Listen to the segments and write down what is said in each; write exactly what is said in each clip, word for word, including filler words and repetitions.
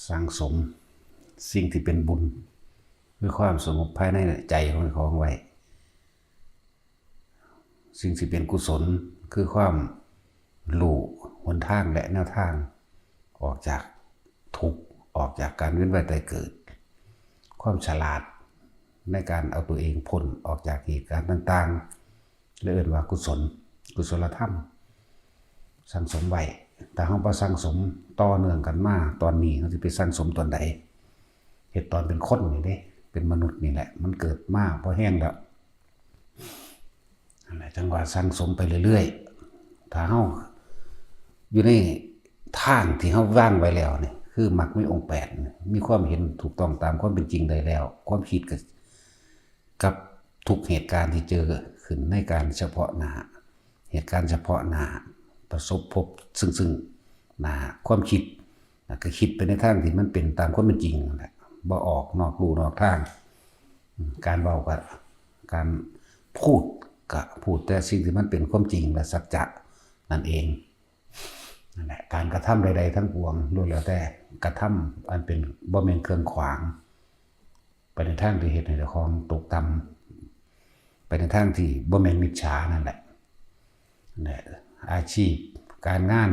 สั่งสมสิ่งที่เป็นบุญ คือความสงบภายในใจของเจ้าของไว้ สิ่งที่เป็นกุศล คือความรู้หนทางและแนวทาง ออกจากทุกข์ ออกจากการเวียนว่ายตายเกิด ความฉลาดในการเอาตัวเองพ้นออกจากเหตุการณ์ต่างๆ และเอิ้นว่ากุศล กุศลธรรม สั่งสมไว้ ถ้าเฮาบ่สั่งสมต่อเนื่องกันมา ตอนนี้เฮาสิไปสั่งสมตอนใด เฮ็ดตอนเป็นคนนี่เด้ เป็นมนุษย์นี่แหละ มันเกิดมาพอแฮงแล้ว นั่นแหละ จั่งว่าสั่งสมไปเรื่อยๆ ถ้าเฮาอยู่ในทางที่เฮาวางไว้แล้วนี่ คือมรรคมีองค์แปดนี่ มีความเห็นถูกต้องตามความเป็นจริงได้แล้ว ความคิดก็ กับทุกเหตุการณ์ที่เจอขึ้นในการเฉพาะหน้า เหตุการณ์เฉพาะหน้า ประสบพบซึ่งๆ หน้า ความคิด ก็คิดไปในทางที่มันเป็นตามความเป็นจริงนั่นแหละ บ่ออกนอกลู่นอกทาง การเว้าก็ การพูดก็พูดแต่สิ่งที่มันเป็นความจริงและสัจจะนั่นเอง นั่นแหละ การกระทำใดๆทั้งปวงล้วนแล้วแต่กระทำอันเป็น บ่แม่นเครื่องขวาง ไปในทางที่เฮ็ดให้เจ้าของตกต่ำ ไปในทางที่บ่แม่นมิจฉานั่นแหละ นั่นแหละ อาชีพ การงาน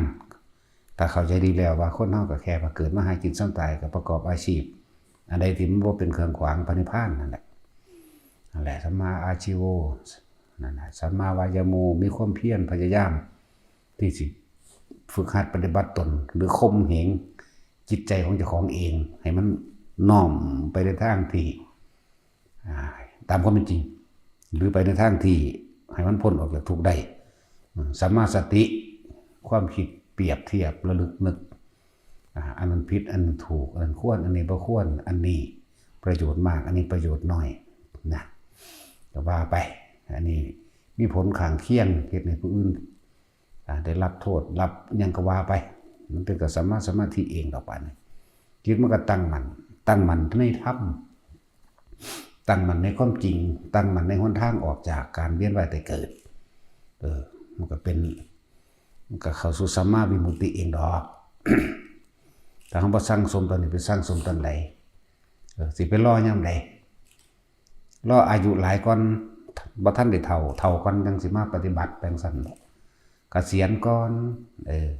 ถ้าเข้าใจดีแล้วว่าคนเฮาก็แค่มาเกิดมาหากินส่ำตาย ก็ประกอบอาชีพ อันใดที่มันบ่เป็นเครื่องขวางพระนิพพานนั่นแหละ นั่นแหละ สัมมาอาชีโว นั่นแหละ สัมมาวายาโม มีความเพียรพยายาม ที่สิฝึกหัดปฏิบัติตน หรือข่มเหงจิตใจของเจ้าของเอง ให้มันน้อมไปในทางที่ อ่า ตามความเป็นจริง หรือไปในทางที่ให้มันพ้นออกจากทุกข์ได้ อืม สัมมาสติ ความคิดเปรียบเทียบระลึกนึก อ่า อันนั้นผิด อันนั้นถูก อันนั้นควร อันนี้บ่ควร อันนี้ประโยชน์มาก อันนี้ประโยชน์น้อย นะ ก็ว่าไป อันนี้มีผลข้างเคียง เฮ็ดให้ผู้อื่น อ่า ได้รับโทษ รับหยังก็ว่าไป มันเป็นกับสัมมาสมาธิเองดอกบาดนี้ จิตมันก็ตั้งมั่น ตั้งมั่นในธรรม ตั้งมั่นในความจริง ตั้งมั่นในหนทางออกจากการเวียนว่ายตายเกิด เออ มันก็เป็น มันก็เข้าสู่สัมมาวิมุตติเองดอก ถ้าเฮาบ่สั่งสมตอนนี้ ไปสั่งสมตอนใด เออ สิไปรอยามใด รออายุหลายก่อน บ่ทันได้เฒ่า เฒ่าก่อนจั่งสิมาปฏิบัติ จั่งซั้นบ่ เกษียณก่อน เออ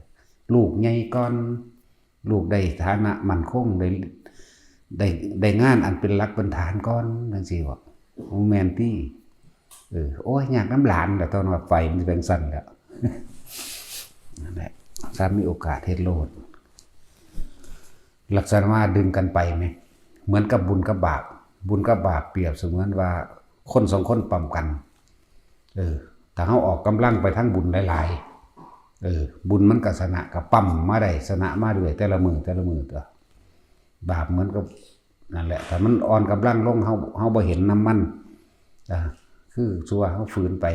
ลูกใหญ่ก่อน ลูกได้ฐานะมั่นคง ได้ ได้ ได้งานอันเป็นหลักเป็นฐานก่อน จั่งซี้บ่ บ่แม่นติ เออ โอ้ย ยากนำหลานล่ะ ตอนว่าไปมันสิจั่งซั้นแหล้ว นั่นแหละ ถ้ามีโอกาสเฮ็ดโลด ลักษณะว่าดึงกันไปไหม เหมือนกับบุญกับบาป บุญกับบาปเปรียบเสมือนว่าคนสองคนปั๊มกัน เออ ถ้าเฮาออกกำลังไปทางบุญหลายๆ เออ บุญมันก็ชนะ ก็ปั๊มมาได้ ชนะมาเรื่อย แต่ละมื้อ แต่ละมื้อตั๊ว บาปเหมือนกับนั่นแหละ ถ้ามันอ่อนกำลังลง เฮา เฮาบ่เห็นนำมัน อ่า คือซั่วเฮาฝืนไป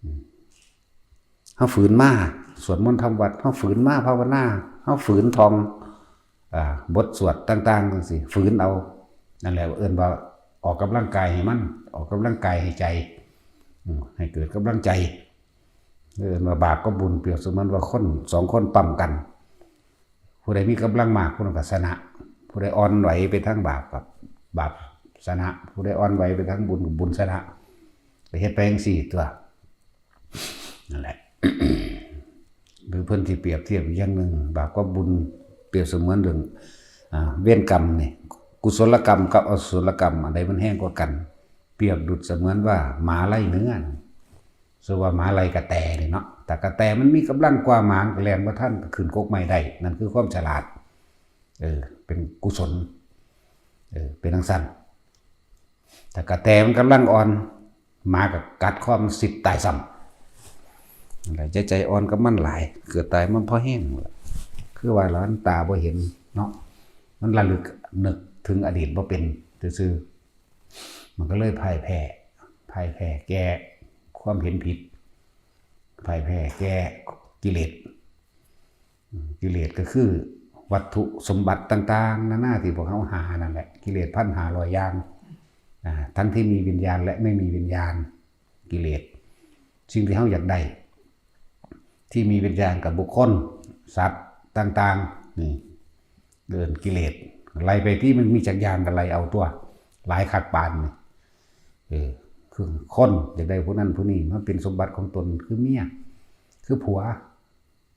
อืม เฮาฝืนมาสวดมนต์ทำวัตร เฮาฝืนมาภาวนา เฮาฝืนท่อง อ่า บทสวดต่างๆ จั่งซี้ ฝืนเอา นั่นแหละ เอิ้นว่าออกกำลังกายให้มัน ออกกำลังกายให้ใจ อืม ให้เกิดกำลังใจ เอิ้นว่าบาปกับบุญ เปรียบเสมือนว่าคนสองคนปั๊มกัน ผู้ใดมีกำลังมาก ผู้นั้นก็ชนะ ผู้ใดอ่อนไหวไปทางบาป ก็บาปชนะ ผู้ใดอ่อนไหวไปทางบุญ ก็บุญชนะ ก็เฮ็ดไปจั่งซี้ตั๊ว นั่นแหละ หรือเพิ่นสิเปรียบเทียบอีกอย่างหนึ่ง บาปกับบุญเปรียบเสมือนเรื่อง อ่า เวรกรรมนี่ กุศลกรรมกับอกุศลกรรม อันใดมันแฮงกว่ากัน เปรียบดุจเสมือนว่าหมาไล่เนื้อ สมมุติว่าหมาไล่กระแตนี่เนาะ ถ้ากระแตมันมีกำลังกว่าหมา มันก็แล่นบ่ทัน ก็ขึ้นกกไม้ได้ นั่นคือความฉลาด เออ เป็นกุศล เออ เป็นจั่งซั้น ถ้ากระแตมันกำลังอ่อน หมาก็กัดคอมันสิบตายซ้ำ นั่นแหละ ใจ ใจอ่อนกับมันหลาย เกิดตายมันพอแฮงล่ะ คือว่าหลานตาบ่เห็นเนาะ มันระลึกนึกถึงอดีตบ่เป็นซื่อๆ มันก็เลยพ่ายแพ้ พ่ายแพ้แก่ความเห็นผิด พ่ายแพ้แก่กิเลส อืม กิเลสก็คือวัตถุสมบัติต่างๆ นานาที่พวกเฮาหานั่นแหละ กิเลสพันห้าร้อยอย่าง อ่า ทั้งที่มีวิญญาณและไม่มีวิญญาณ กิเลส สิ่งที่เฮาอยากได้ ที่มีวิญญาณกับบุคคล สัตว์ต่างๆ นี่ เอิ้นกิเลส ไล่ไปที่มันมีจักอย่างก็ไล่เอาตัว หลายคักปานนี่ เออ คือคนอยากได้ผู้นั้นผู้นี้มาเป็นสมบัติของตน คือเมีย คือผัว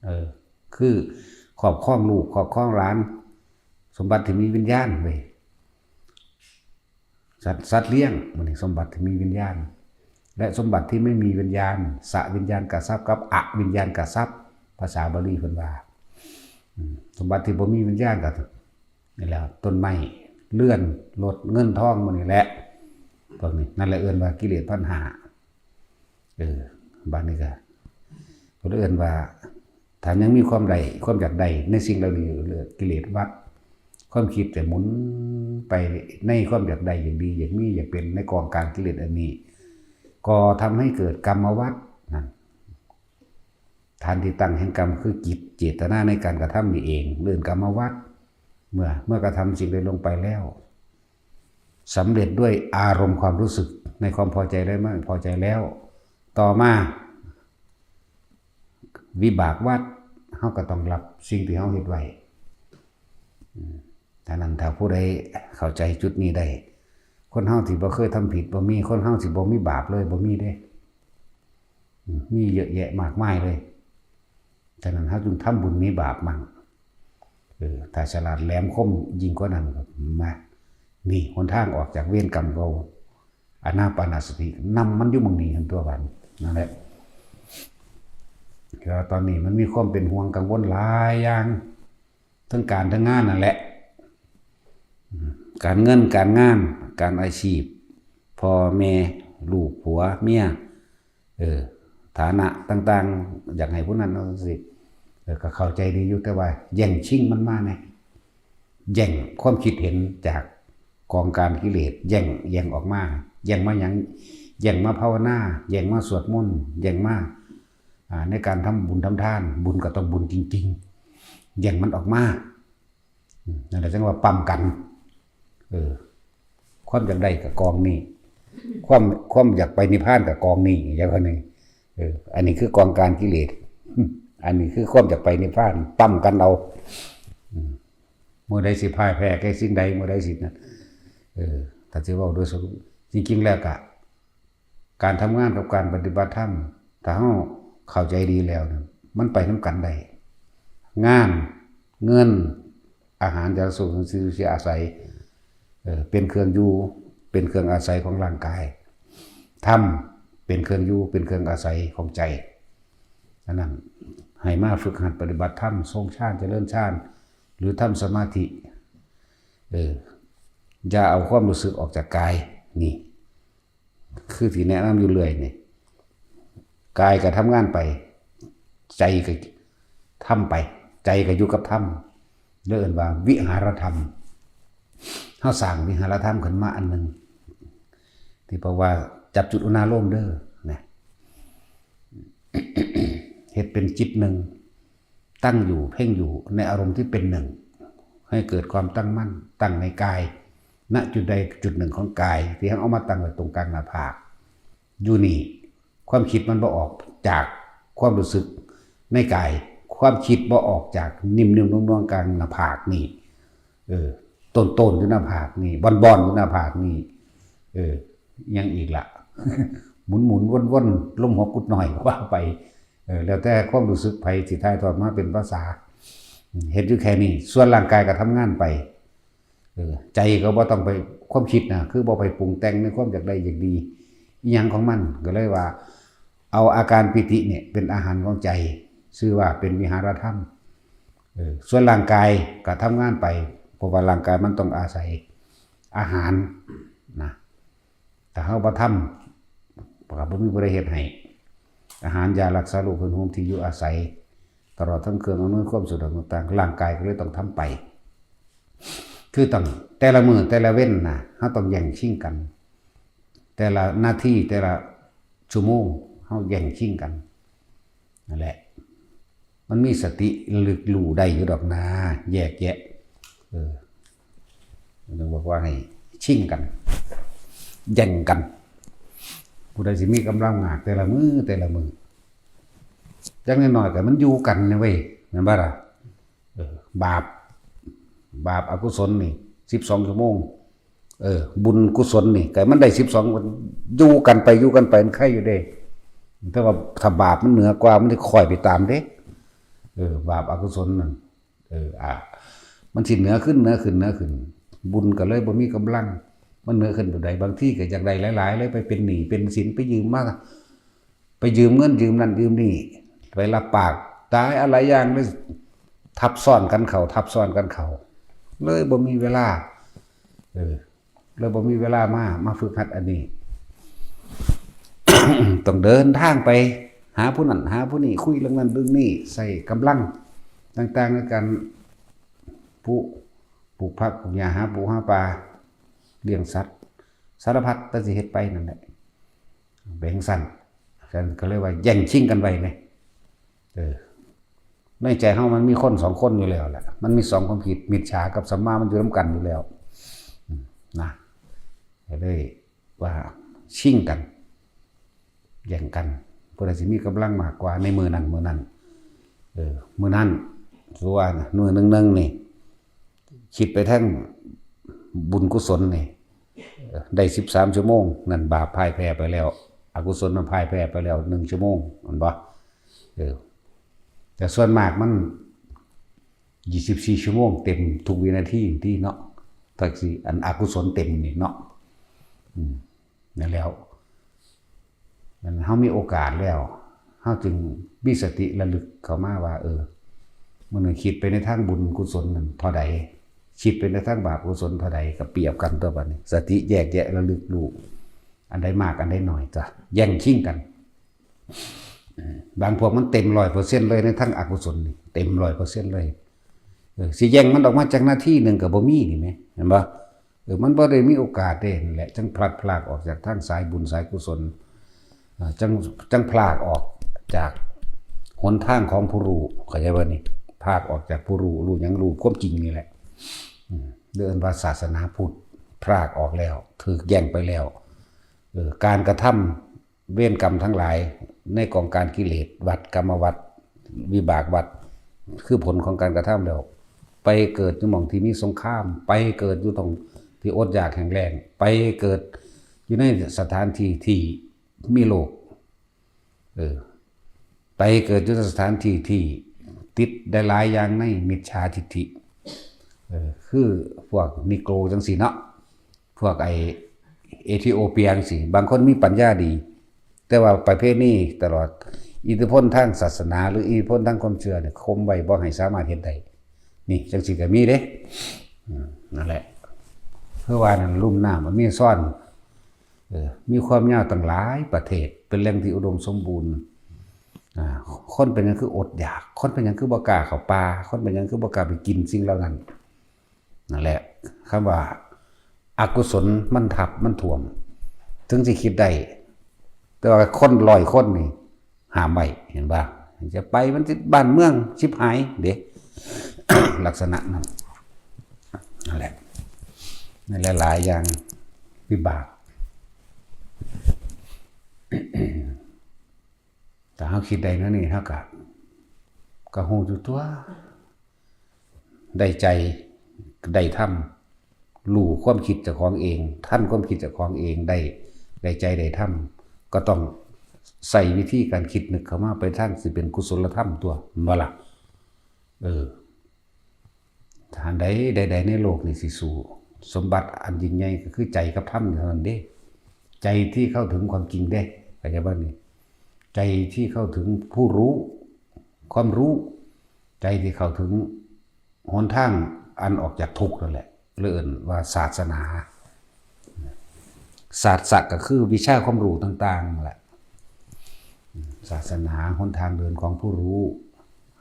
เออ คือครอบครองลูก ครอบครองหลาน สมบัติที่มีวิญญาณเว้ย สัตว์ สัตว์เลี้ยง มันนี่สมบัติที่มีวิญญาณ และสมบัติที่ไม่มีวิญญาณ สวิญญาณกทรัพย์กับอวิญญาณกทรัพย์ ภาษาบาลีเพิ่นว่า อืม สมบัติที่บ่มีวิญญาณก็นี่แหละ ต้นไม้ เรือน รถ เงินทอง หมู่นี่แหละ พวกนี้ นั่นแหละเอิ้นว่ากิเลสพันห้า เออ บัดนี้ก็ เพิ่นเอิ้นว่า ถ้ายังมีความได้ ความอยากได้ในสิ่งเหล่านี้อยู่ กิเลสวัฏ ความคิดจะหมุนไปในความอยากได้ อยากดี อยากมี อยากเป็น ในกองการกิเลสอันนี้ ก็ทำให้เกิดกรรมวัฏนั่น ฐานที่ตั้งแห่งกรรมคือจิต เจตนาในการกระทำนี่เอง เอิ้นกรรมวัฏ เมื่อ เมื่อกระทำสิ่งใดลงไปแล้ว สำเร็จด้วยอารมณ์ความรู้สึกในความพอใจและไม่พอใจแล้ว ต่อมา วิบากวัฏ เฮาก็ต้องรับสิ่งที่เฮาเฮ็ดไว้ อืม ฉะนั้นถ้าผู้ใดเข้าใจจุดนี้ได้ คนเฮาที่บ่เคยทำผิดบ่มี คนเฮาที่บ่มีบาปเลยบ่มีเด้ อืม มีเยอะแยะมากมายเลย ฉะนั้นเฮาจึงทำบุญมีบาปมั่ง เออ ถ้าฉลาดแหลมคมยิ่งกว่านั้นก็มา นี่หนทางออกจากเวรกรรมเก่า อานาปานสติ นำมันอยู่หม่องนี้หั่นตัวบัด นั่นแหละ แล้วตอนนี้มันมีความเป็นห่วงกังวลหลายอย่าง ทั้งการทั้งงานนั่นแหละ อืม การเงิน การงาน การอาชีพ พ่อแม่ ลูก ผัว เมีย เออ ฐานะต่างๆ อยากให้ผู้นั้นเอาสิ เออ ก็เข้าใจดีอยู่ แต่ว่าแย่งชิงมันมาแน่ แย่งความคิดเห็นจากกองการกิเลส แย่ง แย่งออกมา แย่งมาหยัง แย่งมาภาวนา แย่งมาสวดมนต์ แย่งมา อ่า ในการทำบุญทำทาน บุญก็ต้องบุญจริงๆ แย่งมันออกมา อืม นั่นแหละจังว่าปั๊มกัน เออ ความอยากได้กับกองนี้ ความ ความอยากไปนิพพานกับกองนี้ อย่างนี้ เออ อันนี้คือกองการกิเลส อันนี้คือความอยากไปนิพพาน ปั๊มกันเอา อืม เมื่อใดสิพ่ายแพ้แก่สิ่งใด เมื่อใดสินะ เออ ถ้าจะเว้าโดยสรุป จริงๆ แล้วกะ การทำงานกับการปฏิบัติธรรม ถ้าเฮาเข้าใจดีแล้วนะ มันไปนำกันได้ งาน เงิน อาหาร ยาสุข สิ่งที่อาศัย เอ่อ เป็นเครื่องอยู่ เป็นเครื่องอาศัยของร่างกาย ธรรมเป็นเครื่องอยู่ เป็นเครื่องอาศัยของใจ ฉะนั้นให้มาฝึกหัดปฏิบัติธรรม ทรงฌาน เจริญฌาน หรือทำสมาธิ เออ อย่าเอาความรู้สึกออกจากกาย นี่ คือที่แนะนำอยู่เรื่อยนี่ กายก็ทำงานไป ใจก็ทำไป ใจก็อยู่กับธรรม เรียกว่าวิหารธรรม เฮาสร้างวิหารธรรมขึ้นมาอันหนึ่ง ที่บอกว่าจับจุดอุณาโลมเด้อนะ เฮ็ดเป็นจิตหนึ่ง ตั้งอยู่ เพ่งอยู่ในอารมณ์ที่เป็นหนึ่ง ให้เกิดความตั้งมั่น ตั้งในกาย ณ จุดใดจุดหนึ่งของกาย ที่เฮาเอามาตั้งไว้ตรงกลางหน้าผาก อยู่นี่ ความคิดมันบ่ออกจากความรู้สึกในกาย ความคิดบ่ออกจากนิ่มๆ นวลๆ กลางหน้าผากนี่ เออ ต้นๆ อยู่หน้าผากนี่ บอนๆ อยู่หน้าผากนี่ เออ ยังอีกละ หมุนๆ วนๆ ลมหัวกุดหน่อย ว่าไป เออ แล้วแต่ความรู้สึกไผสิถ่ายทอดมาเป็นภาษา เฮ็ดอยู่แค่นี้ ส่วนร่างกายก็ทำงานไป เออ ใจก็บ่ต้องไป ความคิดนะ คือบ่ไปปรุงแต่งในความอยากได้อยากดี อิหยังของมัน ก็เลยว่า เอาอาการปีติเนี่ยเป็นอาหารของใจ ชื่อว่าเป็นวิหารธรรม เออ ส่วนร่างกายก็ทำงานไป เพราะว่าร่างกายมันต้องอาศัยอาหารนะ ถ้าเฮาบ่ทำ ก็บ่มีผู้ใดเฮ็ดให้ อาหาร ยา รักษาโรค เครื่องนุ่งห่ม ที่อยู่อาศัย ตลอดทั้งเครื่องอำนวยความสะดวกต่างๆ ร่างกายก็เลยต้องทำไป คือต้องแต่ละมื้อแต่ละเว็นนะ เฮาต้องแย่งชิงกัน แต่ละนาทีแต่ละชั่วโมง เฮาแย่งชิงกัน นั่นแหละ มันมีสติระลึกรู้ได้อยู่ดอกนะ แยกแยะ เออ มันบอกว่าให้ชิงกัน แย่งกัน ผู้ใดสิมีกำลังมากแต่ละมื้อแต่ละมื้อ จักน้อยๆ ก็มันอยู่กันนะเว้ย แม่นบ่ล่ะ เออ บาป บาปอกุศลนี่ สิบสอง ชั่วโมง เออ บุญกุศลนี่ ก็มันได้ สิบสอง อยู่กันไป อยู่กันไป มันไข่อยู่เด้ แต่ว่าถ้าบาปมันเหนือกว่า มันสิค่อยไปตามเด้ เออ บาปอกุศลนั่น เออ อ่ะ มันสิเหนือขึ้น เหนือขึ้น เหนือขึ้น บุญก็เลยบ่มีกำลัง มันเหนือขึ้นแบบใด บางทีก็อยากได้หลายๆ เลย ไปเป็นหนี้เป็นสิน ไปยืมมา ไปยืมเงินยืมนั่นยืมนี่ ไปรับปาก ตายอะไรอย่างเลย ทับซ้อนกันเข้า ทับซ้อนกันเข้า เลยบ่มีเวลา เออ เลยบ่มีเวลามา มาฝึกหัดอันนี้ ต้องเดินทางไป หาผู้นั้น หาผู้นี้ คุยเรื่องนั้นเรื่องนี้ ใส่กำลังต่างๆ ในการปลูก ปลูกผัก ปลูกหญ้า หาปูหาปลา เลี้ยงสัตว์ สารพัด แต่สิเฮ็ดไปนั่นแหละ แบ่งสั้น ฉันก็เลยว่าแย่งชิงกันไว้ไง เออ ในใจเฮามันมีคนสองคนอยู่แล้วแหละ มันมีสองความคิด มิจฉากับสัมมามันอยู่นำกันอยู่แล้ว อืม นะ ก็เลยว่าชิงกัน แย่งกัน ผู้ใดสิมีกำลังมากกว่าในมื้อนั้น มื้อนั้น เออ มื้อนั้น คือว่านะ มื้อหนึ่งๆ นี่ คิดไปทางบุญกุศลนี่ เออ ได้ สิบสาม ชั่วโมง นั่นบาปพ่ายแพ้ไปแล้ว อกุศลมันพ่ายแพ้ไปแล้ว หนึ่ง ชั่วโมง แม่นบ่ เออ แต่ส่วนมากมัน ยี่สิบสี่ ชั่วโมง เต็มทุกวินาทีที่เนาะ ถ้าสิอันอกุศลเต็มนี่เนาะ อืม นั่นแล้ว มัน เฮามีโอกาสแล้ว เฮาจึงมีสติระลึกเข้ามาว่า เออ มื้อนี้คิดไปในทางบุญกุศลนั่นเท่าใด คิดไปในทางบาปกุศลเท่าใด ก็เปรียบกันตัวบัดนี้ สติแยกแยะระลึกรู้ อันใดมาก อันใดน้อย จ้ะ แย่งชิงกัน เออ บางพวกมันเต็ม ร้อยเปอร์เซ็นต์ เลย ในทางอกุศลนี่ เต็ม ร้อยเปอร์เซ็นต์ เลย เออ สิแย่งมันออกมาจากนาทีหนึ่งก็บ่มีนี่แหม เห็นบ่ เออ มันบ่ได้มีโอกาสเด้ นั่นแหละ จั่งพลัดพรากออกจากทางสายบุญสายกุศล อ่า จั่ง จั่งพลากออกจากหนทางของผู้รู้ เข้าใจบ่นี่ พลากออกจากผู้รู้ รู้หยัง รู้ความจริงนี่แหละ อืม เรียกว่าศาสนาพุทธ พลากออกแล้ว ถูกแย่งไปแล้ว เออ การกระทำ เวรกรรมทั้งหลายในกองการกิเลสวัฏ กรรมวัฏ วิบากวัฏ คือผลของการกระทำแล้ว ไปเกิดอยู่หม่องที่มีสงคราม ไปเกิดอยู่ตรงที่อดอยากแห้งแล้ง ไปเกิดอยู่ในสถานที่ที่มีโรค เออ ไปเกิดอยู่ในสถานที่ที่ติดได้หลายอย่างในมิจฉาทิฏฐิ เออ คือพวกนิโกรจั่งซี้เนาะ พวกไอ้เอธิโอเปียจั่งซี้ บางคนมีปัญญาดี แต่ว่าประเพณีตลอด อิทธิพลทางศาสนา หรืออิทธิพลทางความเชื่อเนี่ย ข่มไว้บ่ให้สามารถเฮ็ดได้ นี่จั่งซี้ก็มีเด้ อืม นั่นแหละ คือว่านั่นลุ่มน้ำอเมซอน เออ มีความยาวตั้งหลายประเทศ เป็นแหล่งที่อุดมสมบูรณ์ อ่า คนเป็นหยังคืออดอยาก คนเป็นหยังคือบ่กล้าเข้าป่า คนเป็นหยังคือบ่กล้าไปกินสิ่งเหล่านั้น นั่นแหละ คำว่าอกุศลมันทับมันท่วม ถึงสิคิดได้ แต่ว่าคนร้อยคนนี่ห้ามไว้ เห็นบ่ จะไปมันสิบ้านเมืองชิบหายเด้ ลักษณะนั้น นั่นแหละ ในหลายๆอย่าง วิบาก ถ้าเฮาคิดได้แนวนี้ เฮาก็ ก็ฮู้อยู่ตัว ได้ใจ ได้ธรรม รู้ความคิดเจ้าของเอง ทันความคิดเจ้าของเอง ได้ ได้ใจได้ธรรม ก็ต้องใส่วิธีการคิดนึกเข้ามาไปทางสิเป็นกุศลธรรมตัว แม่นบ่ล่ะ เออ อันใด ใดๆ ในโลกนี่สิสู้ สมบัติอันยิ่งใหญ่ก็คือใจกับธรรมเท่านั้นเด้ ใจที่เข้าถึงความจริงเด้ เข้าใจบ่นี่ ใจที่เข้าถึงผู้รู้ ความรู้ ใจที่เข้าถึงหนทางอันออกจากทุกข์นั่นแหละ เรียกว่าศาสนา ศาสะก็คือวิชาความรู้ต่างๆนั่นแหละ ศาสนาหนทางเดินของผู้รู้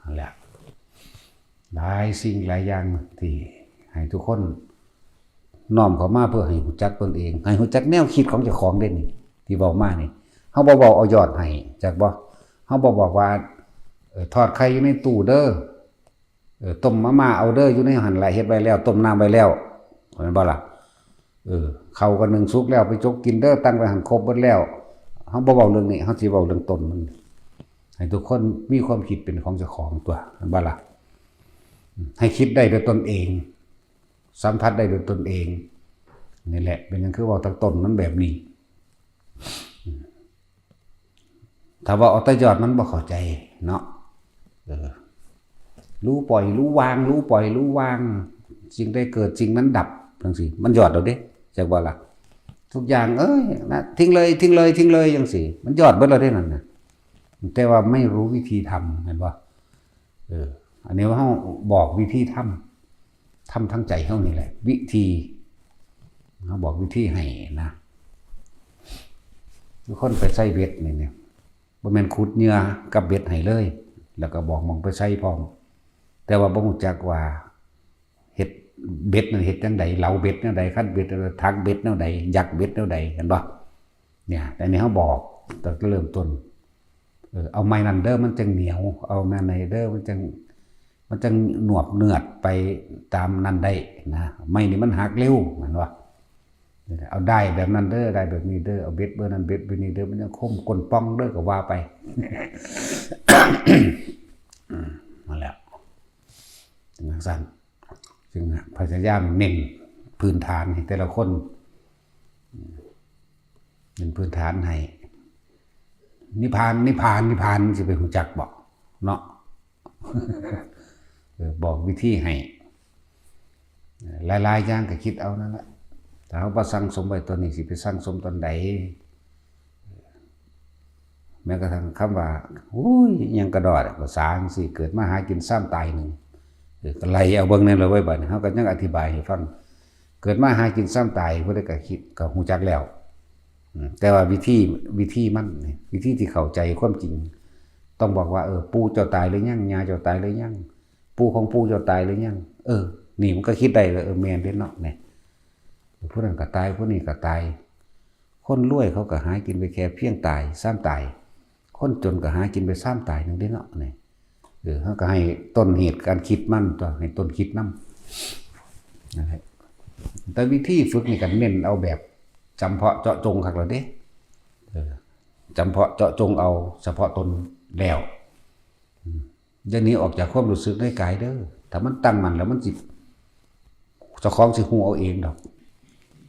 นั่นแหละ หลายสิ่งหลายอย่างที่ให้ทุกคนน้อมเข้ามาเพื่อให้รู้จักตนเอง ให้รู้จักแนวคิดของเจ้าของเด้นี่ ที่เว้ามานี่ เฮาบ่เว้าเอายอดให้ จักบ่ เฮาบ่บอกว่า เอ่อ ทอดไข่อยู่ในตู้เด้อ เออ ต้มมาม่าเอาเด้อ อยู่ในหั่นล่ะ เฮ็ดไว้แล้ว ต้มน้ำไว้แล้ว แม่นบ่ล่ะ เออ ข้าวก็นึ่งสุกแล้ว ไปจกกินเด้อ ตั้งไว้หั่นครบเบิดแล้ว เฮาบ่เว้าเรื่องนี้ เฮาสิเว้าเรื่องต้นมัน ให้ทุกคนมีความคิดเป็นของเจ้าของตัว แม่นบ่ล่ะ ให้คิดได้ด้วยตนเอง สัมผัสได้ด้วยตนเอง นี่แหละ เป็นหยังคือเว้าตั้งต้นมันแบบนี้ ถ้าว่าเอาแต่ยอดมันบ่เข้าใจเนาะ เออ รู้ปล่อยรู้วาง รู้ปล่อยรู้วาง สิ่งใดเกิดสิ่งนั้นดับจังซี่ มันยอดเอาเด้ จักว่าล่ะ ทุกอย่าง เอ้ย นะ ทิ้งเลย ทิ้งเลย ทิ้งเลยจังซี่ มันยอดเบิดแล้วเด้นั่นน่ะ แต่ว่าไม่รู้วิธีทำ เห็นบ่ เออ อันนี้ว่าเฮาบอกวิธีทำ ทำทางใจเฮานี่แหละ วิธี เฮาบอกวิธีให้นะ คือคนไปใส่เบ็ดนี่เนี่ย บ่แม่นขุดเหยื่อกับเบ็ดให้เลย แล้วก็บอกหม่องไปใส่พร้อม แต่ว่าบ่รู้จักว่าเฮ็ดเบ็ดนั่นเฮ็ดจั่งใด เหลาเบ็ดแนวใด คันเบ็ดแนวใด ถักเบ็ดแนวใด ยักเบ็ดแนวใด เห็นบ่ เนี่ย แต่อันนี้เฮาบอกตั้งแต่เริ่มต้น เออ เอาไม้นั่นเด้อ มันจั่งเหนียว เอาไม้นั่นเด้อ มันจั่ง มันจั่งหนวบเนือดไปตามนั่นได้นะ ไม้นี่มันหักเร็ว แม่นบ่ เอาด้ายแบบนั้นเด้อ ด้ายแบบนี้เด้อ เอาเบ็ดเบอร์นั้น เบ็ดเบอร์นี้เด้อ มันจั่งคมก้นป่องเด้อ ก็ว่าไป อืม นั่นแหละ จั่งซั่น จึงพยายามเน้นพื้นฐานให้แต่ละคน เน้นพื้นฐานให้ นิพพาน นิพพาน นิพพาน สิไปรู้จักบ่ เนาะ เออ บอกวิธีให้ หลายๆอย่างก็คิดเอานั่นแหละ ถ้าเฮาบ่สั่งสมไว้ตอนนี้ สิไปสั่งสมตอนใด แม้กระทั่งคำว่า โอ้ย อิหยังกระดอดอะ ภาษาจั่งซี้ เกิดมาหากินซ้ำตายหนึ่ง เออ ก็ไล่เอาเบิ่งแน่เลยเว้ย บัดนี้ เฮาก็ยังอธิบายให้ฟัง เกิดมาหากินซ้ำตาย ผู้ใดก็คิด ก็รู้จักแล้ว อืม แต่ว่าวิธี วิธีมันนี่ วิธีที่เข้าใจความจริง ต้องบอกว่า เออ ปู่เจ้าตายหรือยัง ย่าเจ้าตายหรือยัง ปู่ของปู่เจ้าตายหรือยัง เออ นี่มันก็คิดได้เลย เออ แม่นเด้เนาะ เนี่ย ผู้นั้นก็ตาย ผู้นี้ก็ตาย คนรวยเขาก็หากินไปแค่เพียงตาย ซ้ำตาย คนจนก็หากินไปซ้ำตายหนึ่งเด้เนาะ เนี่ย เออ เฮาก็ให้ต้นเหตุการคิดมันตัว ให้ต้นคิดนำ นั่นแหละ แต่วิธีฝึกนี่ก็เน้นเอาแบบจำเพาะเจาะจงคักแล้วเด้ เออ จำเพาะเจาะจงเอาเฉพาะตนแล้ว อืม อย่าหนีออกจากความรู้สึกในกายเด้อ ถ้ามันตั้งมั่นแล้วมันสิ เจ้าของสิฮู้เอาเองดอก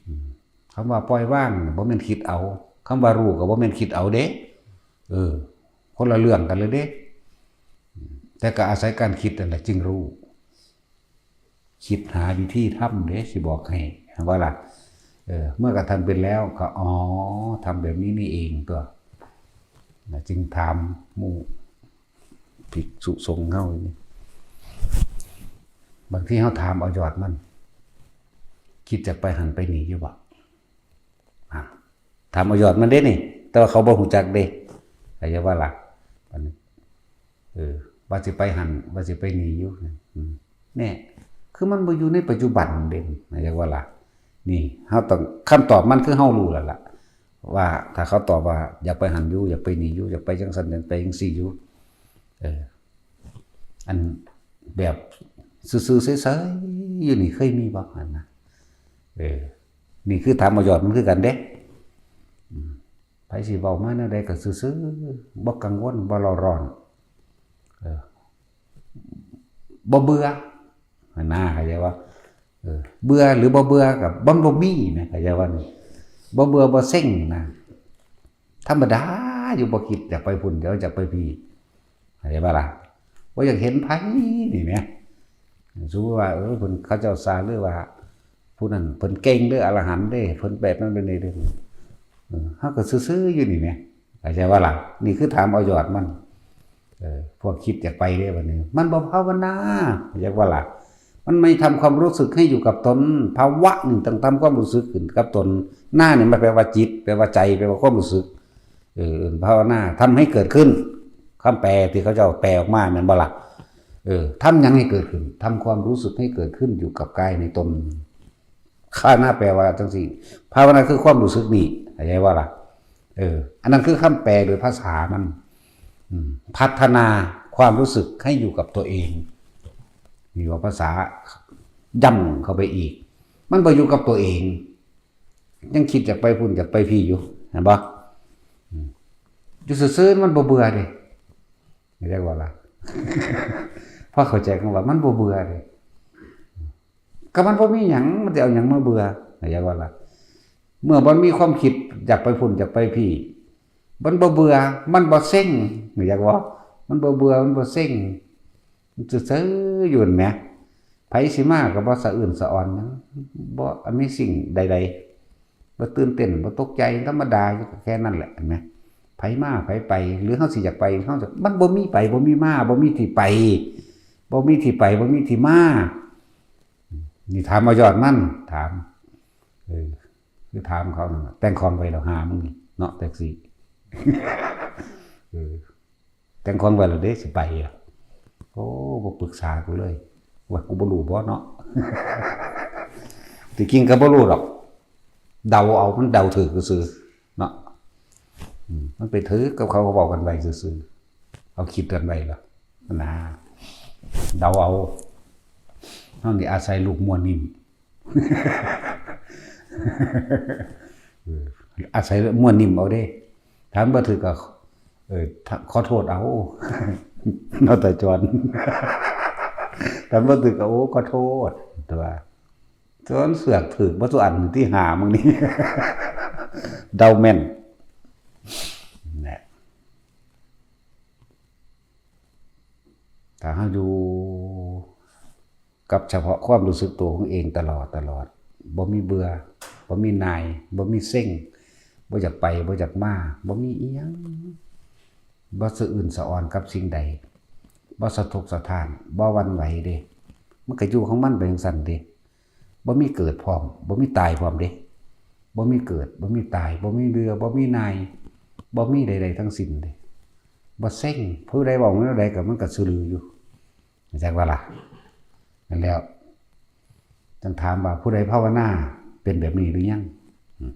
อืม คำว่าปล่อยวางน่ะบ่แม่นคิดเอา คำว่ารู้ก็บ่แม่นคิดเอาเด้ เออ คนละเรื่องกันเลยเด้ อืม แต่ก็อาศัยการคิดนั่นแหละจึงรู้ คิดหาวิธีทำเด้ สิบอกให้ ว่าล่ะ เออ เมื่อกระทำเป็นแล้วก็ อ๋อ ทำแบบนี้นี่เองตัว นะ จึงถามหมู่ภิกษุสงฆ์เฮานี่ บางทีเฮาถามเอายอดมัน คิดจะไปหันไปนี่อยู่บ่ อ่ะ ถามเอายอดมันเด้นี่ แต่ว่าเขาบ่ฮู้จักเด้ เข้าใจว่าล่ะ อันนี้ เออ ว่าสิไปหัน ว่าสิไปนี่อยู่ อืม เนี่ย คือมันบ่อยู่ในปัจจุบันเด้ เข้าใจว่าล่ะ นี่ เฮาต้อง คำตอบมันคือเฮารู้แล้วล่ะ ว่าถ้าเขาตอบว่าอยากไปหันอยู่ อยากไปนี่อยู่ อยากไปจั่งซั่น อยากไปจั่งซี่อยู่ เออ อันแบบซื่อๆใสๆอยู่นี่เคยมีบ่ หั่นนะ เออ นี่คือถามเอายอดมันคือกันเด้ อืม ไผสิเว้ามาแนวใดก็ซื่อๆ บ่กังวล บ่เร่าร้อน เออ บ่เบื่อ หั่นนะ เข้าใจว่า เออ เบื่อหรือบ่เบื่อก็มันบ่มีนะ เข้าใจว่านี่ บ่เบื่อบ่เซ็งนะ ธรรมดาอยู่ บ่คิดอยากไปพุ้น เดี๋ยวอยากไปพี้ เข้าใจบ่ล่ะ บ่อยากเห็นไผนี่แหม สมมุติว่า เออ เพิ่น เขาเจ้าซา หรือว่า ผู้นั้นเพิ่นเก่งเด้อ อรหันต์เด้อ เพิ่นแบบนั้นแบบนี้เด้อ เออ เฮาก็ซื่อๆอยู่นี่แหม เข้าใจบ่ล่ะ นี่คือถามเอายอดมัน เออ พวกคิดอยากไปเด้บัดนี้ มันบ่ภาวนา เข้าใจบ่ล่ะ มันไม่ทำความรู้สึกให้อยู่กับตน ภาวะนี่ต้องทำความรู้สึกขึ้นกับตน นานี่มันแปลว่าจิต แปลว่าใจ แปลว่าความรู้สึก เออ ภาวนา ทำให้เกิดขึ้น คำแปลที่เขาเจ้าแปลออกมาแม่นบ่ล่ะ เออ ทำหยังให้เกิดขึ้น ทำความรู้สึกให้เกิดขึ้นอยู่กับกายในตน ภาวนาแปลว่าจั่งซี่ ภาวนาคือความรู้สึกนี่ เข้าใจบ่ล่ะ เออ อันนั้นคือคำแปลโดยภาษามัน อืม พัฒนาความรู้สึกให้อยู่กับตัวเอง นี่ว่าภาษาย่ำเข้าไปอีก มันบ่อยู่กับตัวเอง ยังคิดอยากไปพุ้นอยากไปพี้อยู่ เห็นบ่ อืม อยู่ซื่อๆมันบ่เบื่อเด้ เรียกว่าล่ะ พอเข้าใจคำว่ามันบ่เบื่อเด้ ก็มันบ่มีหยัง มันสิเอาหยังมาเบื่อ เข้าใจบ่ล่ะ เมื่อมันมีความคิดอยากไปพุ้นอยากไปพี้ มันบ่เบื่อ มันบ่เซ็ง เข้าใจบ่ มันบ่เบื่อ มันบ่เซ็ง มันซื่อๆอยู่หั้นแหม ไผสิมาก็บ่สะอื้นสะอ่อนหยัง บ่ amazing ใดๆ บ่ตื่นเต้น บ่ตกใจ ธรรมดาอยู่ ก็แค่นั้นแหละ หั้นแหม ไผมาไผไป หรือเฮาสิอยากไป เฮาจะ มันบ่มีไป บ่มีมา บ่มีที่ไป บ่มีที่ไป บ่มีที่มา นี่ถามเอายอดมัน ถาม เออ คือถามเขานั่นน่ะ แต่งของไว้แล้วหามึงนี่เนาะ แท็กซี่ เออ แต่งของไว้แล้วเด้ สิไปอะ โอ้ บ่ปรึกษากูเลย ว่ากูบ่รู้บ่เนาะ ที่จริงก็บ่รู้ดอก เดาเอา มันเดาถืกซื่อๆเนาะ อืม มันไปถืกกับเขา เขาเว้ากันไว้ซื่อๆ เอาคิดกันไว้ล่ะ นะ เดาเอา เฮานี่อาศัยลูกมั่วนิ่ม เออ อาศัยมั่วนิ่มเอาเด้ ถ้ามันบ่ถืกก็ เออ ถ้า ขอโทษเอา เนาะ ตาจอน ถ้ามันบ่ถืกก็ โอ้ ขอโทษ แต่ว่า จนเสือกถืกบ่ทุกอันที่หามึงนี่ เดาแม่น แหละ ถ้าเฮาอยู่กับเฉพาะความรู้สึกตัวของเองตลอด ตลอด บ่มีเบื่อ บ่มีหน่าย บ่มีเซ็ง บ่อยากไป บ่อยากมา บ่มีอิหยัง บ่สะอื้นสะอ่อนกับสิ่งใด บ่สะทกสะท้าน บ่หวั่นไหวเด้ มันก็อยู่ของมันไปจั่งซั้นเด้ บ่มีเกิดพร้อม บ่มีตายพร้อมเด้ บ่มีเกิด บ่มีตาย บ่มีเบื่อ บ่มีหน่าย บ่มีใดๆทั้งสิ้นเด้ บ่เซ็ง ผู้ใดเว้าแนวใดก็มันก็ซื่อลืออยู่ เข้าใจบ่ล่ะ นั่นแหล้ว จั่งถามว่าผู้ใดภาวนาเป็นแบบนี้หรือยัง อืม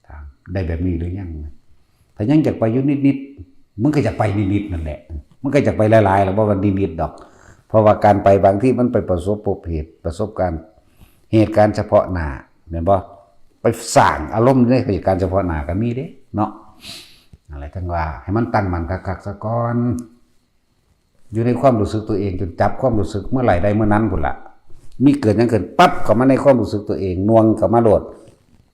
ถาม ได้แบบนี้หรือยัง ถ้ายังอยากไปอยู่นิดๆ มึงก็อยากไปนิดๆนั่นแหละ มึงก็อยากไปหลายๆ แล้วบ่ว่านิดๆดอก เพราะว่าการไปบางทีมันไปประสบพบเหตุ ประสบการณ์ เหตุการณ์เฉพาะหน้า แม่นบ่ ไปสร้างอารมณ์ในเหตุการณ์เฉพาะหน้าก็มีเด้เนาะ นั่นแหละ จั่งว่าให้มันตั้งมั่นคักๆซะก่อน อยู่ในความรู้สึกตัวเอง จนจับความรู้สึกเมื่อไหร่ได้เมื่อนั้นพุ้นล่ะ มีเกิดหยังขึ้นปั๊บเข้ามาในความรู้สึกตัวเอง หน่วงเข้ามาโลด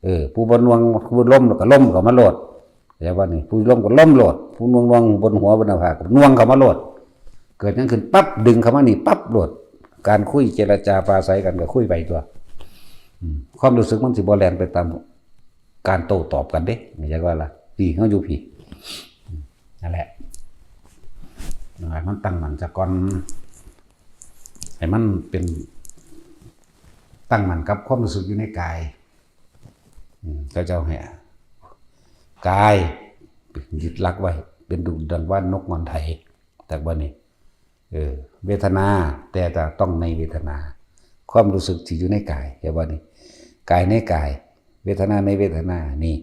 เออ ผู้บ่หน่วง ผู้ล้มก็ล้มเข้ามาโลด เข้าใจบ่นี่ ผู้ล้มก็ล้มโลด ผู้หน่วงๆบนหัวบนหน้าผากก็หน่วงเข้ามาโลด เกิดหยังขึ้นปั๊บดึงเข้ามานี่ปั๊บโลด การคุยเจรจาปราศรัยกันก็คุยไปตั๊ว อืม ความรู้สึกมันสิบ่แล่นไปตามการโต้ตอบกันเด้ เข้าใจบ่ล่ะ พี้ เฮาอยู่พี้ นั่นแหละ ให้มันตั้งมั่นซะก่อน ให้มันเป็น ตั้งมั่นกับความรู้สึกอยู่ในกาย อืม เขาเจ้าให้ กาย ยึดหลักไว้ เป็นดุจดังว่านนกงอนไถ แต่ว่านี่ เออ เวทนา แต่จะต้องในเวทนา ความรู้สึกที่อยู่ในกาย เห็นบ่นี่ กายในกาย เวทนาในเวทนา นี่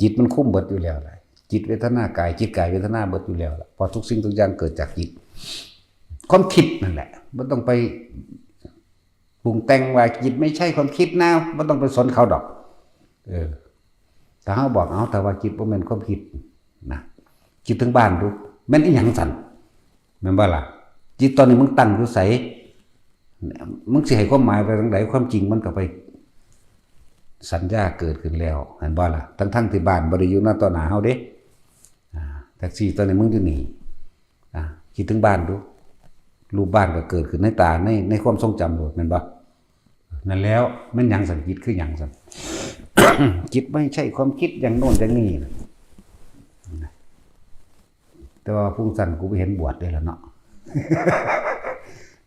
จิตมันคุมเบิดอยู่แล้วล่ะ จิตเวทนากาย จิตกายเวทนาเบิดอยู่แล้วล่ะ เพราะทุกสิ่งทุกอย่างเกิดจากจิต ความคิดนั่นแหละ บ่ต้องไปปรุงแต่งว่าจิตไม่ใช่ความคิดนะ บ่ต้องไปสนเขาดอก เออ ถ้าเฮาบอก เอา ถ้าว่าจิตบ่แม่นความคิดนะ คิดถึงบ้านดู แม่นอีหยังซั่น แม่นบ่ล่ะ จิตตอนนี้มึงตั้งอยู่ไส มึงสิให้ความหมายไปทางใด ความจริงมันก็ไปสัญญาเกิดขึ้นแล้ว เห็นบ่ล่ะ ทั้งๆที่บ้านบ่ได้อยู่หน้าต่อหน้าเฮาเด้ อ่า แท็กซี่ตอนนี้มึงอยู่นี่ อ่า คิดถึงบ้านดู รูปบ้านก็เกิดขึ้นในตา ใน ในความทรงจำโลด แม่นบ่ นั่นแล้ว แม่นหยังซั่น จิตคือหยังซั่น จิตไม่ใช่ความคิดอย่างโน้นอย่างนี้นะ แต่ว่าพุ้งซั่นกูบ่เห็นบวชเด้ล่ะเนาะ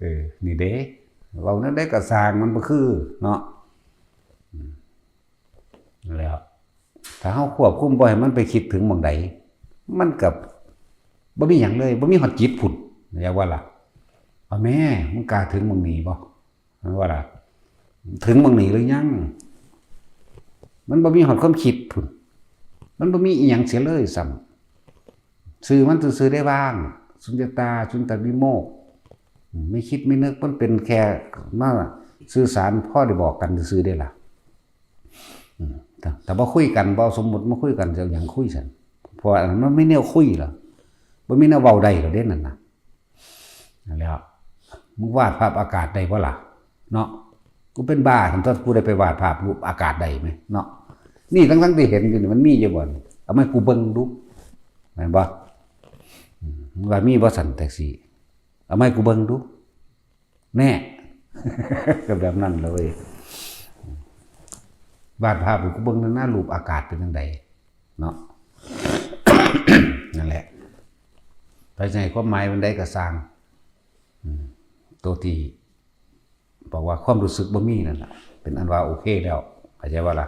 เออ นี่เด้ เว้าแนวใดก็ซ่าง มันบ่คือเนาะ อืม แล้ว ถ้าเฮาควบคุมบ่ให้มันไปคิดถึงหม่องใด มันก็บ่มีหยังเลย บ่มีฮอดจิตพุ้น เข้าใจบ่ล่ะ เอาแม่ มึงกล้าถึงหม่องนี้บ่ แม่นบ่ล่ะ ถึงหม่องนี้หรือยัง มันบ่มีฮอดความคิดพุ้น มันบ่มีอีหยังเสียเลยซ้ำ ซื่อมันซื่อๆได้ ว่าง สุญญตา สุญญตาวิโมกข์ อืม ไม่คิดไม่นึก มันเป็นแค่มาสื่อสารพอได้บอกกันซื่อๆเด้ล่ะ อืม ถ้า ถ้าบ่คุยกัน บ่เอาสมมุติมาคุยกัน จะเอาหยังคุยซั่น เพราะว่าอันนั้นมันไม่แนวคุยหรอก บ่มีแนวเว้าได้หรอกเด้นั่นน่ะ นั่นแหละ มึงวาดภาพอากาศได้บ่ล่ะ เนาะ กูเป็นบ้า ถ้าผู้ใดไปวาดภาพรูปอากาศได้ไหมเนาะ นี่ทั้งๆที่เห็นอยู่นี่มันมีอยู่บ่ เอามาให้กูเบิ่งดู แม่นบ่ อืม ว่ามีบ่สั่นแท็กซี่ เอามาให้กูเบิ่งดู แน่ ก็แบบนั้นเลย วาดภาพให้กูเบิ่งหน่อยนะ รูปอากาศเป็นจั่งใดเนาะ นั่นแหละ ไปใส่ความหมายมันได้ก็สร้าง อืม ตัวที่บอกว่าความรู้สึกบ่มีนั่นแหละ เป็นอันว่าโอเคแล้ว เข้าใจว่าล่ะ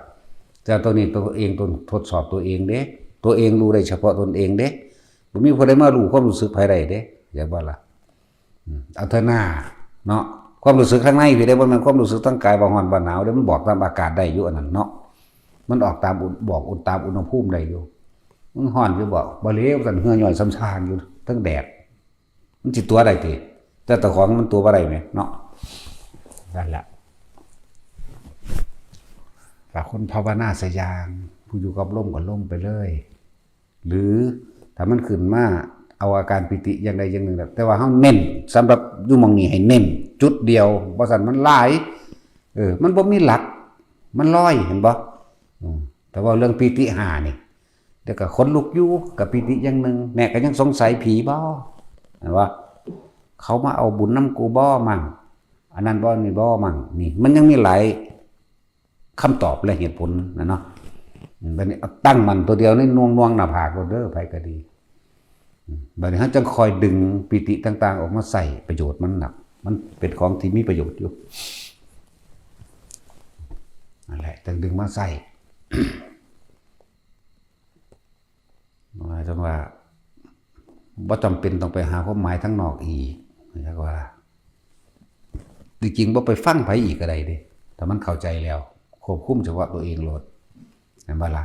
แต่ตัวนี้ตัวเอง ตัวทดสอบตัวเองเด้ ตัวเองรู้ได้เฉพาะตนเองเด้ บ่มีผู้ใดมารู้ความรู้สึกไผได้เด้ เข้าใจว่าล่ะ อืม เอาเถอะหน้าเนาะ ความรู้สึกข้างในพี่ได้ บ่แม่นความรู้สึกทางกาย ว่าร้อนว่าหนาวเด้ มันบอกตามอากาศได้อยู่อันนั้นเนาะ มันออกตามอุณ- บอกอุณ- ตามอุณหภูมิได้อยู่ มันร้อนอยู่บ่ บ่เลว กันเหื่อย่อยซ้ำซากอยู่ ทั้งแดด มันสิตัวได้ติ แต่เจ้าของมันตัวบ่ได้แหมเนาะ นั่นแหละ ถ้าคนภาวนาสยาง ผู้อยู่กับลมก็ลมไปเลย หรือถ้ามันขึ้นมา เอาอาการปีติอย่างใดอย่างหนึ่งแหละ แต่ว่าเฮาเน้น สำหรับอยู่หม่องนี้ให้เน้นจุดเดียว บ่ซั้นมันหลาย เออ มันบ่มีหลัก มันลอย เห็นบ่ อืม แต่ว่าเรื่องปีติห้านี่ เดี๋ยวก็ขนลุกอยู่ กับปีติอย่างหนึ่ง แม่ก็ยังสงสัยผีบ่ เห็นบ่ เขามาเอาบุญนำกูบ่มั่ง อันนั้นบ่ นี่บ่มั่ง นี่ มันยังมีหลายคำตอบและเหตุผลนะเนาะ อืม บัดนี้เอาตั้งมั่นตัวเดียวในน่วงๆ หน้าผากโลดเด้อ ไผก็ดี อืม บัดนี้เฮาจั่งคอยดึงปีติต่างๆ ออกมาใส่ประโยชน์มันหนัก มันเป็นของที่มีประโยชน์อยู่ นั่นแหละ จั่งดึงมาใส่ หมายถึงว่า บ่จำเป็นต้องไปหาความหมายทางนอกอีก เรียกว่า จริงๆ บ่ไปฟังไผอีกก็ได้เด้ ถ้ามันเข้าใจแล้ว ควบคุมเฉพาะตัวเองโลด เห็นบ่ล่ะ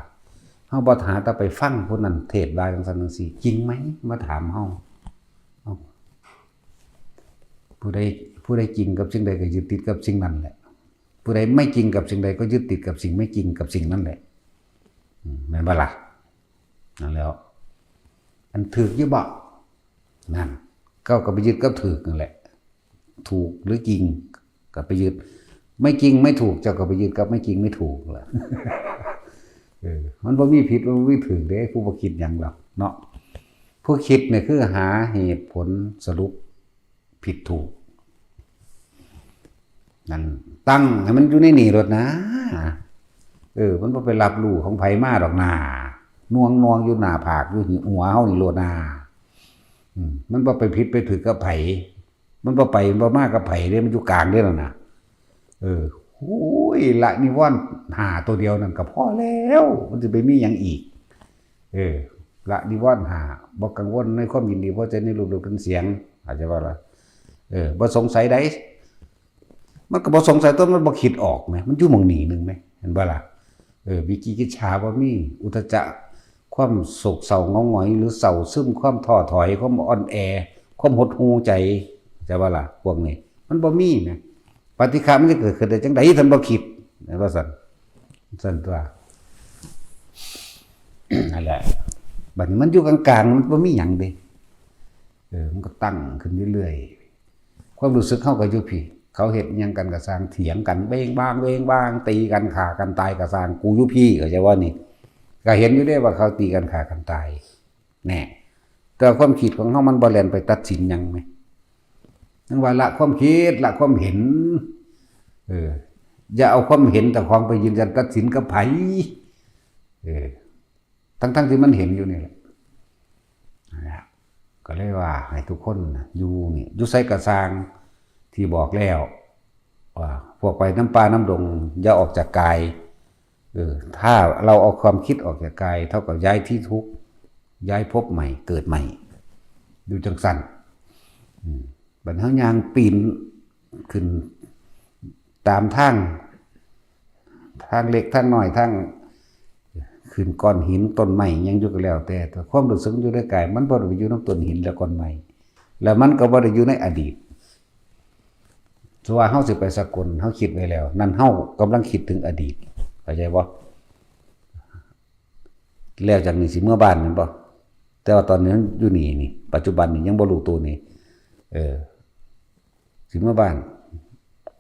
เฮาบ่หาแต่ไปฟังผู้นั้นเทศน์ว่าจั่งซั้นจั่งซี้ จริงไหม มาถามเฮา เอ้า ผู้ใด- ผู้ใดจริงกับสิ่งใดก็ยึดติดกับสิ่งนั้นแหละ ผู้ใดไม่จริงกับสิ่งใดก็ยึดติดกับสิ่งไม่จริงกับสิ่งนั้นแหละ อืม แม่นบ่ล่ะ นั่นแหล้ว อันถืกอยู่บ่ นั่น เจ้าก็ไปยึดกับถืกนั่นแหละ ถูกหรือจริง ก็ไปยึด ไม่จริงไม่ถูก เจ้าก็ไปยึดกับไม่จริงไม่ถูกล่ะ เออ มันบ่มีผิด มันบ่มีถูกเด้ ผู้บ่คิดหยังหรอกเนาะ ผู้คิดเนี่ยคือหาเหตุผลสรุปผิดถูก นั่น ตั้งให้มันอยู่ในนี่โลดนะ เออ มันบ่ไปรับรู้ของไผมาดอกนา น่วงๆ อยู่หน้าผาก อยู่หัวเฮานี่โลดนา อืม มันบ่ไปผิดไปถูกกับไผ มันบ่ไป มันบ่มากับไผเด้ มันอยู่กลางเด้นั่นน่ะ เออ โอ้ย ละนิวรณ์ห้าตัวเดียวนั่นก็พอแล้ว มันสิไปมีหยังอีก เออ ละนิวรณ์ห้า บ่กังวลในความยินดีพอใจในรูปรสกลิ่นเสียง เข้าใจบ่ล่ะ เออ บ่สงสัยใด มันก็บ่สงสัยตัว มันบ่คิดออกแหม มันอยู่หม่องนี้หนึ่งแหม เห็นบ่ล่ะ เออ วิจิกิจฉาบ่มี อุทธัจจะ ความโศกเศร้าเหงาหงอย หรือเศร้าซึม ความท้อถอย ความอ่อนแอ ความหดหู่ใจ เข้าใจบ่ล่ะ พวกนี้ มันบ่มีแหม ปฏิฆะมันจะเกิดขึ้นได้จั่งใด ท่านบ่คิด ว่าซั่น ซั่นตัว นั่นแหละ บัดนี้มันอยู่กลางๆ มันบ่มีหยังเด้ เออ มันก็ตั้งขึ้นเรื่อยๆ ความรู้สึกเฮาก็อยู่พี้ เขาเฮ็ดอิหยังกันก็ซ่าง เถียงกันเบ้งบ้างเบ้งบ้าง ตีกัน ฆ่ากันตายก็ซ่าง กูอยู่พี้ เข้าใจบ่นี่ ก็เห็นอยู่เด้ว่าเขาตีกัน ฆ่ากันตาย แน่ แต่ความคิดของเฮามันบ่แล่นไปตัดสินหยังแหม นั่นว่าละความคิด ละความเห็น เออ อย่าเอาความเห็นเจ้าของไปยืนยันตัดสินกับไผ เออ ทั้งๆที่มันเห็นอยู่นี่แหละ นั่นแหละ ก็เลยว่าให้ทุกคนน่ะอยู่นี่ อยู่ไสก็ซ่าง ที่บอกแล้ว ว่าพวกไปนำป่านำดง อย่าออกจากกาย เออ ถ้าเราเอาความคิดออกจากกาย เท่ากับย้ายที่ทุกข์ ย้ายภพใหม่ เกิดใหม่ อยู่จั่งซั่น อืม บัดเฮาย่างปีนขึ้นตามทาง ทางเล็กทางน้อย ทางขึ้นก้อนหินต้นไม้หยังอยู่ก็แล้วแต่ แต่ความรู้สึกอยู่ในกาย มันบ่ได้ไปอยู่นำต้นหินและก้อนไม้ แล้วมันก็บ่ได้อยู่ในอดีต สมมุติว่าเฮาสิไปสกล เฮาคิดไว้แล้ว นั่นเฮากำลังคิดถึงอดีต เข้าใจบ่ แล้วจากนี้สิเมือบ้านแม่นบ่ แต่ว่าตอนนี้มันอยู่นี่นี่ ปัจจุบันนี่ยังบ่รู้ตัวนี่ เออ สิเมือบ้าน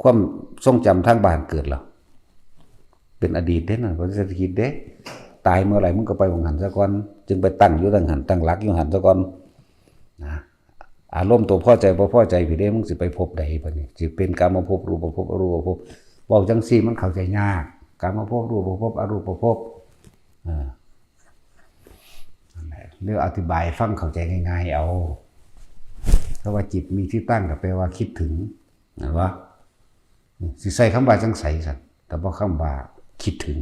ความทรงจำทางบ้านเกิดแล้ว เป็นอดีตเด้นั่น บ่ได้คิดเด้ ตายเมื่อไหร่มึงก็ไปหม่องหั้นซะก่อน จึงไปตั้งอยู่ตังหั้น ตั้งหลักอยู่หั้นซะก่อน นะ อารมณ์ตัวพอใจบ่พอใจพี้เด้ มึงสิไปภพใดบัดนี้ สิเป็นกามภพ รูปภพ อรูปภพ เว้าจั่งซี้มันเข้าใจยาก กามภพ รูปภพ อรูปภพ เออ นั่นแหละ เรื่องอธิบายฟังเข้าใจง่ายๆเอา เพราะว่าจิตมีที่ตั้งก็แปลว่าคิดถึง เห็นปะ สิใส่คำว่าจั่งใสซั่น แต่บ่คำว่าคิดถึง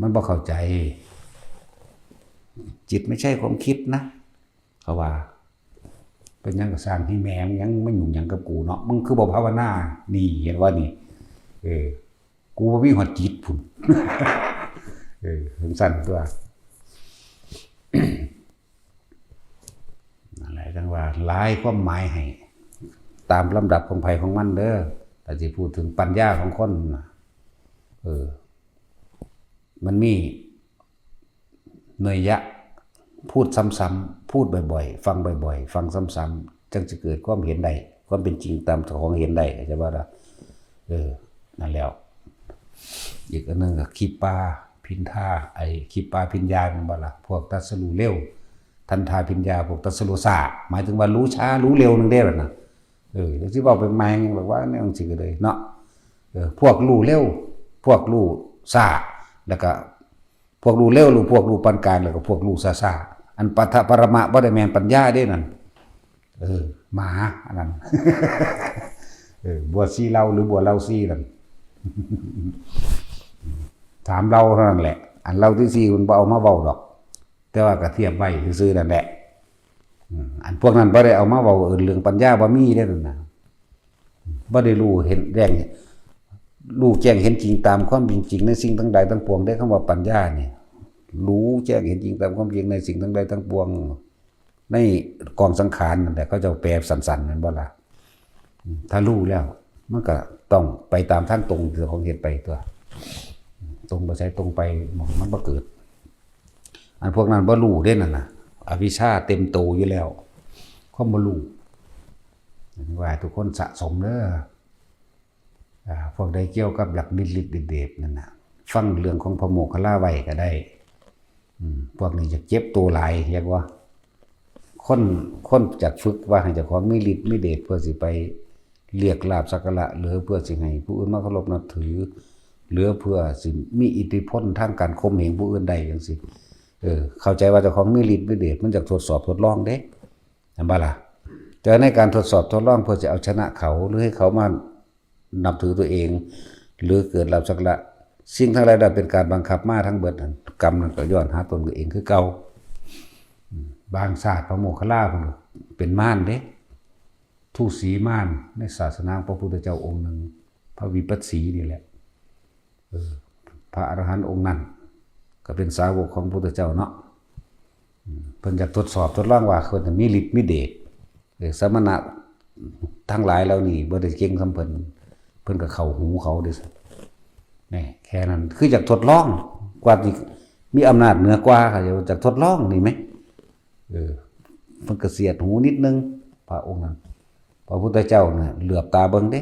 มันบ่เข้าใจ จิตไม่ใช่ความคิดนะ เขาว่า เป็นหยังก็สร้าง ให้แม่มึงหยังมายุ่งหยังกับกูเนาะ มึงคือบ่ภาวนา นี่ เห็นว่านี่ เออ กูบ่มีฮอดจิตพุ้น เออ จั่งซั่นตัว นั่นแหละ จั่งว่าหลายความหมายให้ ตามลำดับของไผของมันเด้อ แต่สิพูดถึงปัญญาของคนน่ะ เออ มันมีนัยยะ พูดซ้ำๆ พูดบ่อยๆ ฟังบ่อยๆ ฟังซ้ำๆ จั่งสิเกิดความเห็นได้ ความเป็นจริงตามของเห็นได้ เข้าใจบ่ล่ะ เออ นั่นแล้ว อีกอันหนึ่งก็ ขีปาภิญญา ไอ้ ขีปาภิญญา แม่นบ่ล่ะ พวกตรัสรู้เร็ว ทันทาภิญญา พวกตรัสรู้ช้า หมายถึงว่ารู้ช้ารู้เร็วนั่นเด้ล่ะนะ เออ จั่งสิเว้าไปแม่งแบบว่าแนวจั่งซี้ก็เลยเนาะ เออ พวกรู้เร็ว พวกรู้ช้า แล้วก็ พวกรู้เร็ว รู้ พวกรู้ปานกลาง แล้วก็พวกรู้ช้าๆ อันปัทภะปรมะบ่ได้แม่นปัญญาเด้นั่น เออ หมา อันนั้น เออ บัวสี่เหล่าหรือบัวเหล่าสี่นั่น สามเหล่าเท่านั้นแหละ อันเหล่าที่สี่มันบ่เอามาเว้าดอก แต่ว่าก็เทียบไว้ซื่อๆนั่นแหละ อืม อันพวกนั้นบ่ได้เอามาเว้า เอิ้นเรื่องปัญญาบ่มีเด้นั่นน่ะ บ่ได้รู้เห็นแจ้ง รู้แจ้งเห็นจริงตามความเป็นจริงในสิ่งทั้งหลายทั้งปวงเด้ คำว่าปัญญานี่ รู้แจ้งเห็นจริงตามความจริงในสิ่งทั้งหลายทั้งปวง ในกองสังขารนั่นแหละ เขาเจ้าแปลสั้นๆ แม่นบ่ล่ะ อืม ถ้ารู้แล้ว มันก็ต้องไปตามทางตรงที่เจ้าของเฮ็ดไปตัว ตรงไปไสตรงไป มันบ่เกิด อันพวกนั้นบ่รู้เด้นั่นน่ะ อวิชชาเต็มโตอยู่แล้ว ความบ่รู้ ว่าให้ทุกคนสะสมเด้อ อ่า พวกใดเกี่ยวกับหลักฤทธิ์ฤทธิ์เดชนั่นน่ะ ฟังเรื่องของพระโมคคัลลาไว้ก็ได้ อืม พวกนี้จะเจ็บตัวหลาย เรียกว่า คน คนจักฝึกว่าให้เจ้าของมีฤทธิ์มีเดช เพื่อสิไปเรียกลาภสักการะ หรือเพื่อสิให้ผู้อื่นมาเคารพนับถือ หรือเพื่อสิมีอิทธิพลทางการข่มเหงผู้อื่นได้จั่งซี้ เออ เข้าใจว่าเจ้าของมีฤทธิ์มีเดช มันจักทดสอบทดลองเด้ เห็นบ่ล่ะ แต่ในการทดสอบทดลองเพื่อจะเอาชนะเขา หรือให้เขามานับถือตัวเอง หรือเกิดลาภสักการะ สิ่งทั้งหลายนั้นเป็นการบังคับมาทั้งเบิดนั่น กรรมนั่นก็ย้อนหาตนตัวเองคือเก่า อืม บางชาติพระโมคคัลลาเพิ่นก็เป็นมารเด้ ทูตสีมารในศาสนาของพระพุทธเจ้าองค์หนึ่ง พระวิปัสสีนี่แหละ เออ พระอรหันต์องค์นั้น ก็เป็นสาวกของพระพุทธเจ้าเนาะ อืม เพิ่นอยากทดสอบทดลองว่าเพิ่นมีฤทธิ์มีเดช เออ สมณะทั้งหลายเหล่านี้บ่ได้เก่งส่ำเพิ่น เพิ่นก็เข้าหูเขาเด้ นี่ แค่นั้น คืออยากทดลอง กว่าสิมีอำนาจเหนือกว่า เขาอยากทดลองนี่แหม เออ เพิ่นก็เสียดหูนิดนึง พระองค์นั้น พระพุทธเจ้าน่ะเหลือบตาเบิ่งเด้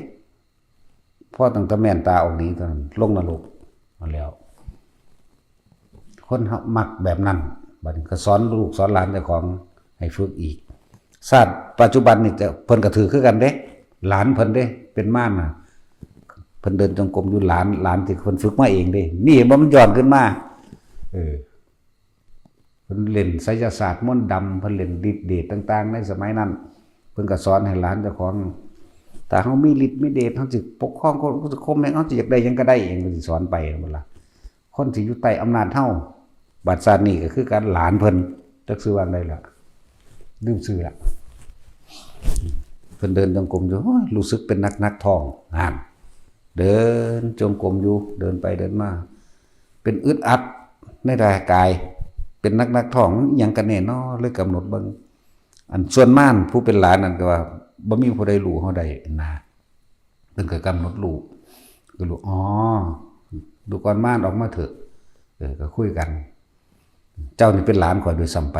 พอตั้งแต่แม่นตาออกนี้เท่านั้น ลงนรกมาแล้ว คนเฮามักแบบนั้น บัดนี้ก็สอนลูกสอนหลานเจ้าของให้ฝึกอีก ชาติปัจจุบันนี่จะ เพิ่นก็ถือคือกันเด้ หลานเพิ่นเด้ เป็นมารน่ะ เพิ่นเดินจงกรมอยู่ หลาน หลานที่เพิ่นฝึกมาเองเด้ นี่เห็นบ่ มันย้อนขึ้นมา เออ เพิ่นเล่นไสยศาสตร์มนต์ดำ เพิ่นเล่นฤทธิ์เดชต่างๆ ในสมัยนั้น เพิ่นก็สอนให้หลานเจ้าของ ถ้าเฮามีฤทธิ์มีเดช เฮาสิปกครองคน เฮาสิข่มเหง เฮาสิอยากได้หยังก็ได้เอง เพิ่นสิสอนไปหั่นล่ะ คนที่อยู่ใต้อำนาจเฮา บัดชาตินี้ก็คือกัน หลานเพิ่น จักชื่อว่าใดล่ะ ลืมชื่อละ เพิ่นเดินจงกรมอยู่ โอ้ย รู้สึกเป็นหนักๆ ท้อง นั่น เดินจงกรมอยู่ เดินไปเดินมา เป็นอึดอัดในร่างกาย เป็นหนักๆ ท้อง อิหยังกันแน่น้อ เลยกำหนดเบิ่ง อันส่วนมารผู้เป็นหลานนั่นก็ว่า บ่มีผู้ใดรู้เฮาได้นะ เพิ่นก็กำหนดรู้ ก็รู้ อ๋อ ดูก่อนมาร ออกมาเถอะ เออ ก็คุยกัน เจ้านี่เป็นหลานข้อยด้วยซ้ำไป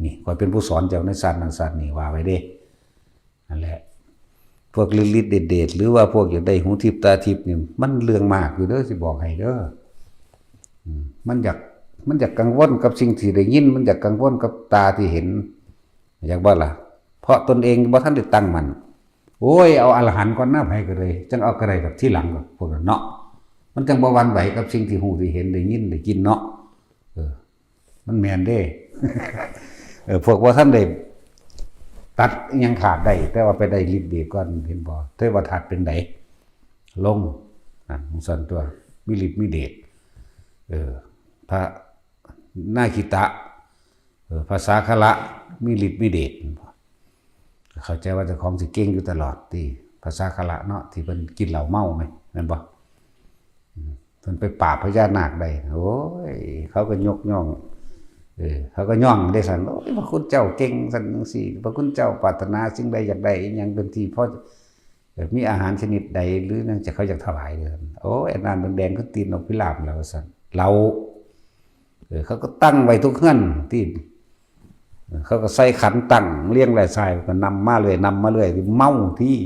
นี่ ข้อยเป็นผู้สอนเจ้าในชาตินั้นชาตินี้ ว่าไว้เด้ นั่นแหละ พวกฤทธิ์เดชๆ หรือว่าพวกอยากได้หูทิพย์ตาทิพย์นี่ มันเรื่องมากอยู่เด้อ สิบอกให้เด้อ อืม มันอยาก มันอยากกังวลกับสิ่งที่ได้ยิน มันอยากกังวลกับตาที่เห็น อยากบ่ล่ะ เพราะตนเองบ่ทันได้ตั้งมั่น โอ้ย เอาอรหันต์ก่อนนะ ไผก็เลย จั่งเอาก็ได้แบบทีหลังก็พวกนั้นเนาะ มันจั่งบ่หวั่นไหวกับสิ่งที่ฮู้ ที่เห็น ได้ยิน ได้กินเนาะ เออ มันแม่นเด้ เออ พวกบ่ทันได้ตัดอิหยังขาดได้ แต่ว่าไปได้ฤทธิ์เดชก่อน เห็นบ่ เทวทัตเป็นได ลง นั่น ของสันตัว มีฤทธิ์มีเดช เออ พระนาคิตะ เออ พระสาคละ มีฤทธิ์มีเดช เข้าใจว่าเจ้าของสิเก่งอยู่ตลอด ที่พระสาคละเนาะ ที่เพิ่นกินเหล้าเมาไหม แม่นบ่ อืม เพิ่นไปปราบพญานาคได้ โอ้ย เขาก็ยกย่อง เออ เขาก็ย่องได้ซั่น โอ้ย พระคุณเจ้าเก่งซั่นจั่งซี้ พระคุณเจ้าปรารถนาสิ่งใดอยากได้อิหยังเป็นที่พอ เออ มีอาหารชนิดใดหรือนั่นจะเขาอยากถวายเลย โอ้ย อันนั้นแดงๆ คือตีนนกพิราบแล้วซั่น เหล้า เออ เขาก็ตั้งไว้ทุกเฮือนที่ เขาก็ใส่ขันตั้งเรียงรายทราย ก็นำมาเลย นำมาเลย เมาที่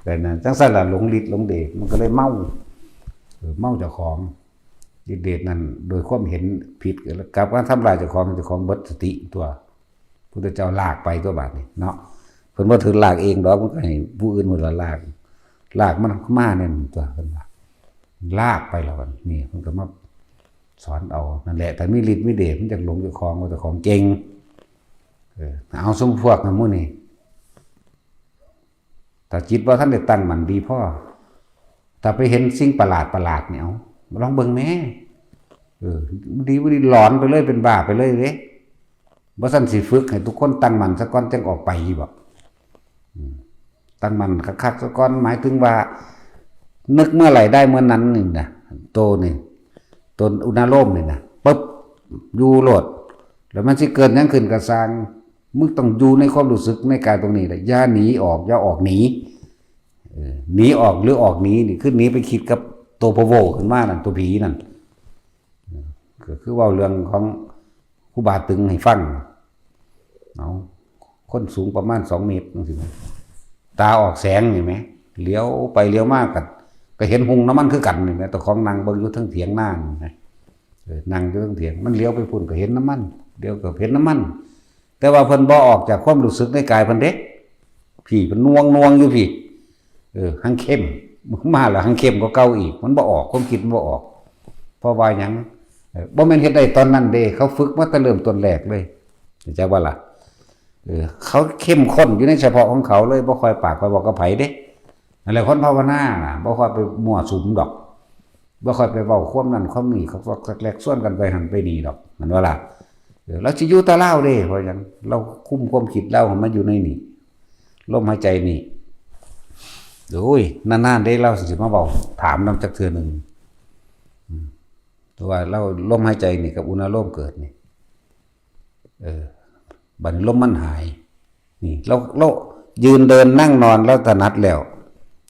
แต่นั้นจั่งซั่นล่ะ หลงฤทธิ์หลงเดช มันก็เลยเมา เออ เมาเจ้าของ ฤทธิ์เดชนั่น โดยความเห็นผิด กลับมาทำลายเจ้าของ เจ้าของเบิดสติตัว พุทธเจ้าลากไปตัวบาดนี้เนาะ เพิ่นบ่ถือลากเองดอก มันก็ให้ผู้อื่นหมดละลาก ลากมันมาเนี่ยตัวเพิ่นว่า ลากไปแล้วกัน นี่เพิ่นก็มาสอนเอา นั่นแหละ ถ้ามีฤทธิ์มีเดช มันจักหลงเจ้าของ ว่าเจ้าของเก่ง เออ เอาซุมพวกนั้นหมู่นี่ ถ้าจิตบ่ทันได้ตั้งมั่นดีพอ ถ้าไปเห็นสิ่งประหลาดประหลาดเนี่ย เอา ลองเบิ่งแหน่ เออ ดีบ่ดีหลอนไปเลย เป็นบ้าไปเลยเด้ บ่ซั่นสิฝึกให้ทุกคนตั้งมั่นซะก่อน จั่งออกไปบ่ อืม ตั้งมั่นคักๆซะก่อน หมายถึงว่า นึกเมื่อไหร่ได้เมื่อนั้นนี่นะ โตนี่ ตนอุณาโลมนี่นะ ปึ๊บ อยู่โลด แล้วมันสิเกิดหยังขึ้นก็ซ่าง มึงต้องอยู่ในความรู้สึกในกายตรงนี้แหละ อย่าหนีออก อย่าออกหนี เออ หนีออกหรือออกหนีนี่ คือหนีไปคิดกับตัวพะโว้ขึ้นมานั่น ตัวผีนั่น เออ ก็คือเว้าเรื่องของครูบาตึงให้ฟัง เอา คนสูงประมาณสองเมตรจั่งซี้นะ ตาออกแสงนี่แหม เหลียวไปเหลียวมาก็ ก็เห็นหุงน้ำมันคือกันนี่แหม เจ้าของนั่งเบิ่งอยู่เทิงเถียงนานี่นะ เออ นั่งอยู่เทิงเถียง มันเหลียวไปพุ้นก็เห็นน้ำมัน เหลียวก็เห็นน้ำมัน แต่ว่าเพิ่นบ่ออกจากความรู้สึกในกายเพิ่นเด้ พี้เพิ่นหน่วงๆอยู่พี้ เออ หังเข้ม มาแล้วหังเข้มกว่าเก่าอีก มันบ่ออก ความคิดมันบ่ออก เพราะว่าหยัง เออ บ่แม่นเฮ็ดได้ตอนนั้นเด้ เขาฝึกมาแต่เริ่มต้นแรกเลย เข้าใจบ่ล่ะ เออ เขาเข้มข้นอยู่ในเฉพาะของเขาเลย บ่ค่อยปากค่อยบอกกับไผเด้ นั่นแหละคนภาวนาน่ะ บ่ค่อยไปมั่วสุมดอก บ่ค่อยไปเว้าความนั่นความนี่ เขาก็แลกชวนกันไปหั่นไปนี่ดอก แม่นบ่ล่ะ เออ เราสิอยู่แต่ลาวเด้ เพราะหยัง เราคุมความคิดเราให้มันอยู่ในนี่ ลมหายใจนี่ โอ้ย นานๆเด้ เราสิมาเว้า ถามนำจักเทื่อหนึ่ง อืม แต่ว่าเรา ลมหายใจนี่กับอุณาโลมเกิดนี่ เออ บัดนี้ลมมันหาย นี่ เรา เรายืนเดินนั่งนอนเราถนัดแล้ว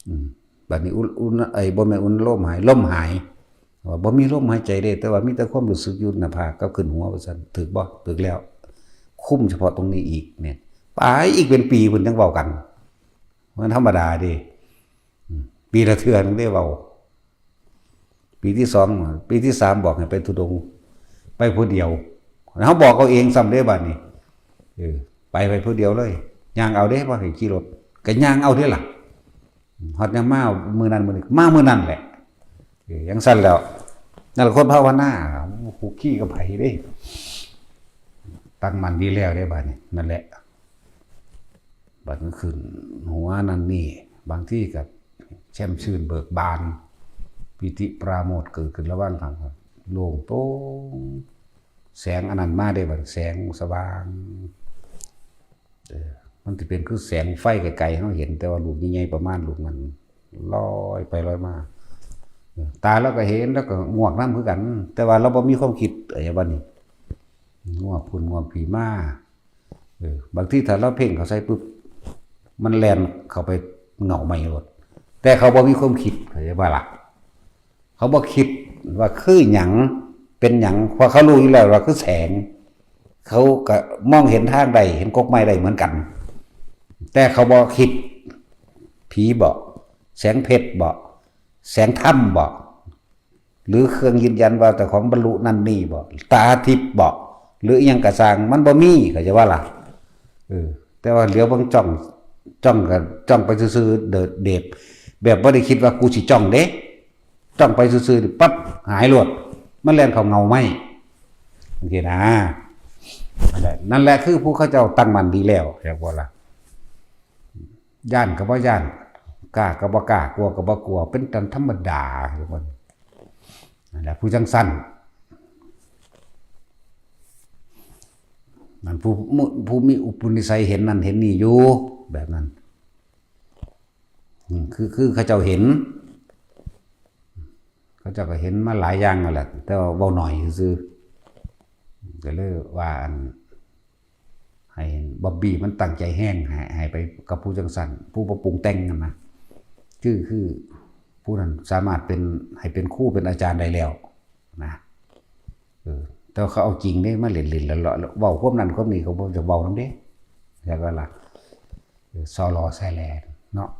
อืม บัดนี้อุ อุณ ไอ้ บ่แม่นอุณาโลมหาย ลมหาย ว่าบ่มีลมหายใจเด้ แต่ว่ามีแต่ความรู้สึกอยู่หน้าผากกับขึ้นหัว ว่าซั่น ถูกบ่ ถูกแล้ว คุมเฉพาะตรงนี้อีกเนี่ย ไปอีกเป็นปีพุ้นจั่งเว้ากัน มันธรรมดาเด้ อืม ปีละเทื่อหนึ่งได้เว้า ปีที่สอง ปีที่สามบอกให้ไปธุดงค์ ไปผู้เดียว เฮาบอกเอาเองซ้ำเด้บัดนี้ เออ ไป ไปผู้เดียวเลย ย่างเอาเด้ บ่ให้ขี่รถ ก็ย่างเอาเด้ล่ะ ฮอดยามมามื้อนั้นมื้อนี้ มามื้อนั้นแหละ เออ จั่งซั่นแล้ว นั่นแหละคนภาวนา คุกคีกับไผเด้ ตั้งมั่นดีแล้วเด้บัดนี้ นั่นแหละ บัดนี้ขึ้นหัวนั่นนี่ บางทีก็แช่มชื่นเบิกบาน ปีติปราโมทย์เกิดขึ้นระหว่างทาง โล่งโปร่ง แสงอันนั้นมาได้บัด แสงสว่าง เออ มันสิเป็นคือแสงไฟไกลๆ เฮาเห็น แต่ว่าลูกใหญ่ๆ ประมาณลูกนั้น ลอยไปลอยมา เออ ตาเราก็เห็น แล้วก็งวกนำคือกัน แต่ว่าเราบ่มีความคิด เอ้ย บัดนี้ งวกพุ้นงวกพี้มา เออ บางทีถ้าเราเพ่งเข้าใส่ปุ๊บ มันแล่นเข้าไปเหงาใหม่โลด แต่เขาบ่มีความคิด เข้าใจบ่ล่ะ เขาบ่คิดว่าคือหยัง เป็นหยัง เพราะเขารู้อยู่แล้วว่าคือแสง เขาก็มองเห็นทางได้ เห็นกกไม้ได้เหมือนกัน แต่เขาบ่คิด ผีบ่ แสงเพชรบ่ แสงธรรมบ่ หรือเครื่องยืนยันว่าเจ้าของบรรลุนั่นนี่บ่ ตาทิพย์บ่ หรืออิหยังกะซ่าง มันบ่มี เข้าใจว่าล่ะ เออ แต่ว่าเหลียวเบิ่งจ้อง จ้องกะจ้องไปซื่อๆ เดิดเดบ แบบบ่ได้คิดว่ากูสิจ้องเด้ จ้องไปซื่อๆ ปั๊บ หายโลด มันแล่นเข้าเงาไม้ จังซี้นะ นั่นแหละ นั่นแหละคือผู้เขาเจ้าตั้งมั่นดีแล้ว เข้าใจบ่ล่ะ ย้านกะบ่ย้าน กล้ากะบ่กล้า กลัวกะบ่กลัว เป็นกันธรรมดา ทุกคน นั่นแหละ ผู้จั่งซั้น นั่นผู้ ผู้มีอุปนิสัยเห็นนั่นเห็นนี่อยู่ แบบนั้น อืม คือ คือเขาเจ้าเห็น เขาเจ้าก็เห็นมาหลายอย่างนั่นแหละ แต่ว่าเว้าน้อยซื่อๆ ก็เลยว่าอัน ให้บอบบี้มันตั้งใจแฮง ให้ ให้ไปกับผู้จั่งซั้น ผู้บ่ปรุงแต่งนั่นนะ คือ คือผู้นั้นสามารถเป็น ให้เป็นครูเป็นอาจารย์ได้แล้วนะ เออ แต่ว่าเขาเอาจริงเด้ มาเล่นๆ แล้วเลาะ เว้าความนั้นความนี้ เขาบ่จะเว้านำเด้ แล้วก็ล่ะ เออ ซอลอแซ่แลเนาะ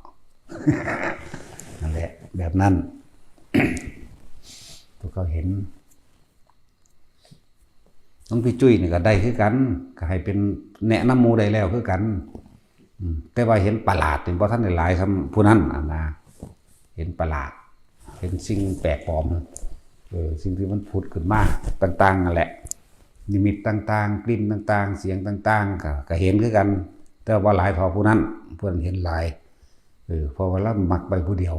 นั่นแหละ แบบนั้น พวกเขาเห็น หลวงพี่จุ้ยนี่ก็ได้คือกัน ก็ให้เป็นแนะนำหมู่ได้แล้วคือกัน อืม แต่ว่าเห็นประหลาดนี่บ่ทันได้หลายส่ำผู้นั้นอะนะ เห็นประหลาด เห็นสิ่งแปลกปลอม เออ สิ่งที่มันผุดขึ้นมาต่างๆ นั่นแหละ นิมิตต่างๆ กลิ่นต่างๆ เสียงต่างๆ ก็ ก็เห็นคือกัน แต่ว่าหลายเท่าผู้นั้น ผู้นั้นเห็นหลาย เออ เพราะว่าลาวมักไปผู้เดียว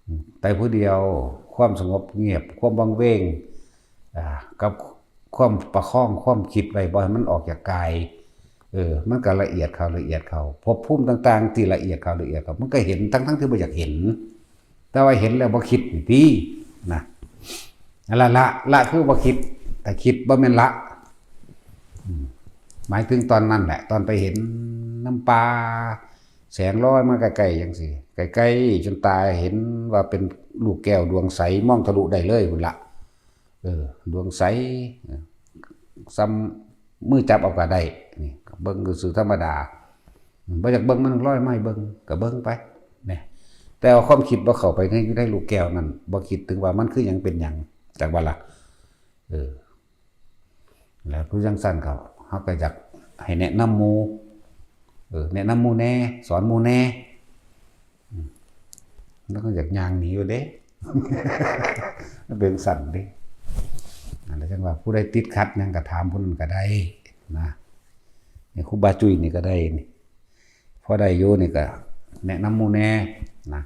อืม ไปผู้เดียว ความสงบเงียบ ความวังเวง อ่า กับความประคองความคิดไว้บ่ให้มันออกจากกาย เออ มันก็ละเอียดเข้า ละเอียดเข้า ภพภูมิต่างๆ ที่ละเอียดเข้า ละเอียดเข้า มันก็เห็นทั้งๆ ที่บ่อยากเห็น แต่ว่าเห็นแล้วบ่คิดนี่ติ นะ นั่นละ ละ ละคือบ่คิด ถ้าคิดบ่แม่นละ อืม หมายถึงตอนนั้นแหละ ตอนไปเห็นนำป่า แสงลอยมาใกล้ๆ จั่งซี้ ใกล้ๆ จนตาเห็นว่าเป็นลูกแก้วดวงใส มองทะลุได้เลยพุ้นละ เออ ดวงใส เออ ส่ำมือจับเอาก็ได้ นี่ เบิ่งซื่อๆ ธรรมดา อืม บ่อยากเบิ่งมันลอยมาให้เบิ่ง ก็เบิ่งไป เนี่ย แต่เอาความคิดบ่เข้าไปใน ในลูกแก้วนั่น บ่คิดถึงว่ามันคือหยังเป็นหยัง จักว่าล่ะ เออ แล้วผู้จั่งซั้นก็ เฮาก็อยากให้แนะนำหมู่ เออ แนะนำหมู่แหน่ สอนหมู่แหน่ อืม แล้วก็อยากย่างหนีอยู่เด้ มันเป็นซั้นเด้ อันนั้นจั่งว่าผู้ใดติดขัดหยังก็ถามผู้นั้นก็ได้นะ นี่ครูบาจุ้ยนี่ก็ได้นี่ พอได้อยู่นี่ก็แนะนำหมู่แหน่นะ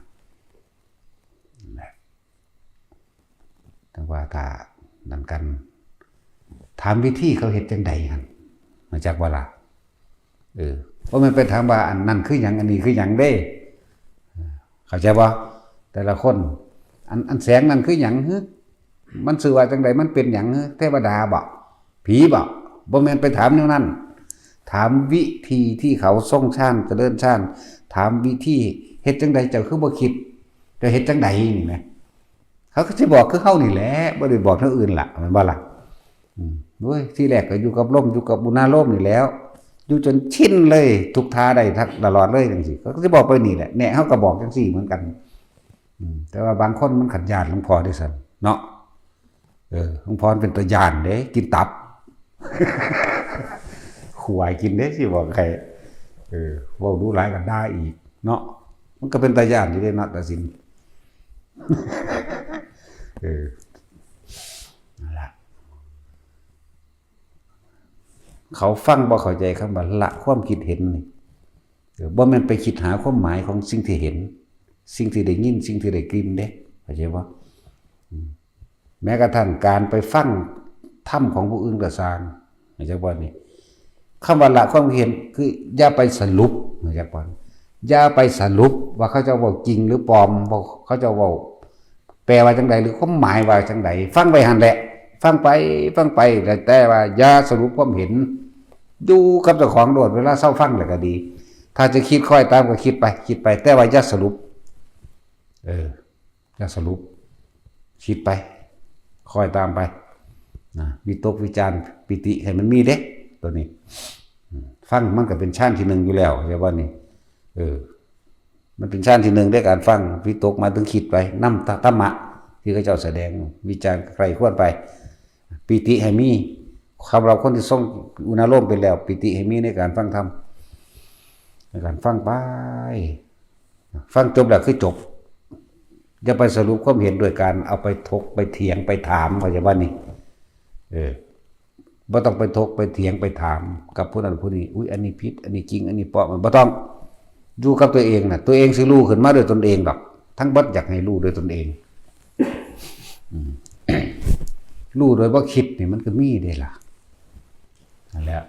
จั่งว่าถ้านั่นกัน ถามวิธีเขาเฮ็ดจั่งใดหั่น รู้จักบ่ล่ะ เออ บ่แม่นไปถามว่าอันนั้นคือหยัง อันนี้คือหยังเด้ เข้าใจบ่ แต่ละคน อัน อันแสงนั่นคือหยังหึ มันชื่อว่าจั่งใด มันเป็นหยังหึ เทวดาบ่ ผีบ่ บ่แม่นไปถามแนวนั้น ถามวิธีที่เขาทรงฌาน เจริญฌาน ถามวิธีเฮ็ดจั่งใด เจ้าคือบ่คิด เจ้าเฮ็ดจั่งใดนี่นะ เขาก็สิบอกคือเฮานี่แหละ บ่ได้บอกแนวอื่นล่ะ แม่นบ่ล่ะ อืม โอ้ย ทีแรกก็อยู่กับลม อยู่กับอุณาโลมนี่แหล้ว อยู่จนชินเลย ทุกท่าได้ทักตลอดเลยจั่งซี้ เขาก็สิบอกไปนี่แหละ แหน่ เฮาก็บอกจั่งซี้เหมือนกัน อืม แต่ว่าบางคนมันขัดญาติหลวงพ่อเด้ซั่นเนาะ เออ หลวงพ่อเป็นตาย้านเด้ กินตับ ขวายกินเด้ สิบอกใคร เออ เว้าดูหลายก็ด่าอีกเนาะ มันก็เป็นตาย้านอยู่เด้เนาะ ตาสิน เออ นั่นล่ะ เขาฟังบ่เข้าใจคำว่าละความคิดเห็นนี่ เออ บ่แม่นไปคิดหาความหมายของสิ่งที่เห็น สิ่งที่ได้ยิน สิ่งที่ได้กลิ่นเด้ เข้าใจบ่ อืม แม้กระทั่งการไปฟังธรรมของผู้อื่นก็ซ่าง เข้าใจบ่นี่ คำว่าละความคิดเห็นคืออย่าไปสรุป เข้าใจบ่ อย่าไปสรุปว่าเขาเจ้าเว้าจริงหรือปลอม บ่ เขาเจ้าเว้า แปลว่าจั่งใด หรือความหมายว่าจั่งใด ฟังไปหั่นแหละ ฟังไป ฟังไป แต่ แต่ว่าอย่าสรุปความเห็น อยู่กับเจ้าของโลด เวลาเซาฟังแล้วก็ดี ถ้าจะคิดคอยตามก็คิดไป คิดไป แต่ว่าอย่าสรุป เออ อย่าสรุป คิดไป คอยตามไป นะ วิตกวิจารปีติให้มันมีเด้ ตัวนี้ อืม ฟังมันก็เป็นฌานที่หนึ่งอยู่แล้ว เข้าใจบ่นี่ เออ มันเป็นฌานที่หนึ่งได้การฟังวิตกมาถึงคิดไปนำธรรมะที่เขาเจ้าแสดง วิจารณ์ใคร่ครวญไป ปีติให้มี สำหรับคนที่ทรงอุณาโลมไปแล้ว ปีติให้มีในการฟังธรรม ในการฟังไป ฟังจบแล้วคือจบ อย่าไปสรุปความเห็นโดยการเอาไปถกไปเถียงไปถาม เข้าใจบ่นี่ เออ บ่ต้องไปถกไปเถียงไปถามกับผู้นั้นผู้นี้ อุ้ย อันนี้ผิด อันนี้จริง อันนี้ปลอม บ่ต้อง อยู่กับตัวเองน่ะ ตัวเองสิรู้ขึ้นมาด้วยตนเองดอก ทั้งเบิดอยากให้รู้ด้วยตนเอง อืม รู้โดยบ่คิดนี่มันก็มีเด้ล่ะ นั่นแหละ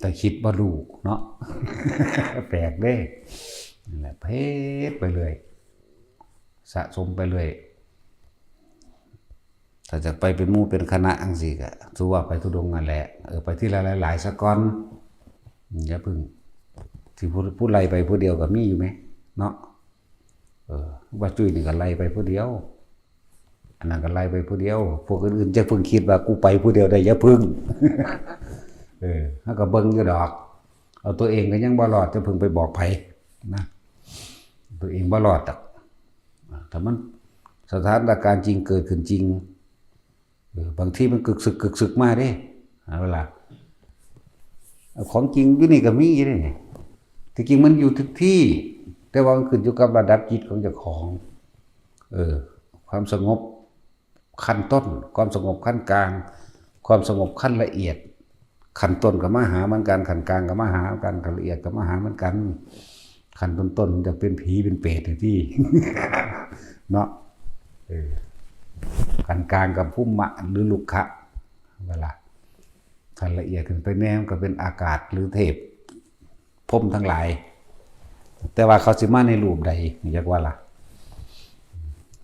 แต่คิดบ่รู้เนาะ แปลกเด้ นั่นแหละ เฮ็ดไปเรื่อย สะสมไปเรื่อย ถ้าจะไปเป็นหมู่เป็นคณะจั่งซี้ก็ ถือว่าไปธุดงค์นั่นแหละ เออ ไปทีละหลายๆ ซะก่อน อย่าเพิ่ง ที่ผู้ ผู้ไล่ไปผู้เดียวก็มีอยู่ไหม เนาะ เออ ว่าจุ้ยนี่ก็ไล่ไปผู้เดียว อันนั้นก็ไล่ไปผู้เดียว พวกอื่นๆ อย่าเพิ่งคิดว่ากูไปผู้เดียวได้ อย่าเพิ่ง เออ เฮาก็เบิ่งอยู่ดอก เอาตัวเองก็ยังบ่รอด จะเพิ่งไปบอกไผนะ ตัวเองบ่รอดดอก ถ้ามันสถานการณ์จริงเกิดขึ้นจริง เออ บางทีมันกึกสึกกึกสึกมาเด้ เอาล่ะ เอาของจริงอยู่นี่ก็มีอยู่เด้นี่ ที่จริงมันอยู่ทุกที่ แต่ว่ามันขึ้นอยู่กับระดับจิตของเจ้าของ เออ ความสงบขั้นต้น ความสงบขั้นกลาง ความสงบขั้นละเอียด ขั้นต้นก็มาหาเหมือนกัน ขั้นกลางก็มาหาเหมือนกัน ขั้นละเอียดก็มาหาเหมือนกัน ขั้นต้นๆ มันจะเป็นผีเป็นเปรตอยู่ที่ เนาะ เออ ขั้นกลางกับภูมิมะหรือลุกขะ เวลา ขั้นละเอียดขึ้นไปแน่มันก็เป็นอากาศหรือเทพ พรหมทั้งหลาย แต่ว่าเขาสิมาในรูปใด อยากว่าล่ะ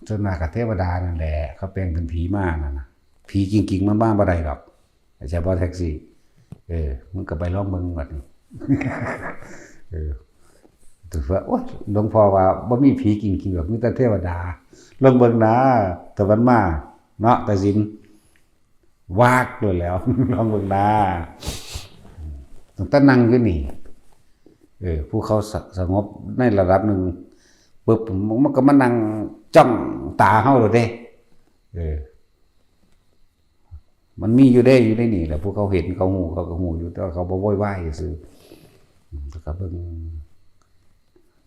ส่วนมากก็เทวดานั่นแหละ เขาแปลงเป็นผีมานั่นน่ะ ผีจริงๆ มันมาบ่ได้ดอก อาจารย์บอกแท็กซี่ เออ มึงก็ไปลองเบิ่งบัดนี้ เออ ถือว่า โอ๊ย หลวงพ่อว่าบ่มีผีจริงๆ ดอก มีแต่เทวดา ลองเบิ่งนะ แต่มันมา เนาะ แต่สิน วากเลยแล้ว ลองเบิ่งนะ ตั้งแต่นั่งอยู่นี่ เออ ผู้เขาส สงบในระดับหนึ่ง ปุ๊บ มันก็มานั่งจ้องตาเฮาเลยเด้ เออ มันมีอยู่เด้ อยู่ในนี่แหละ ผู้เขาเห็นเขาฮู้ เขาก็ฮู้อยู่ แต่ว่าเขาบ่โวยวายซื่อ อืม แต่ก็เบิ่ง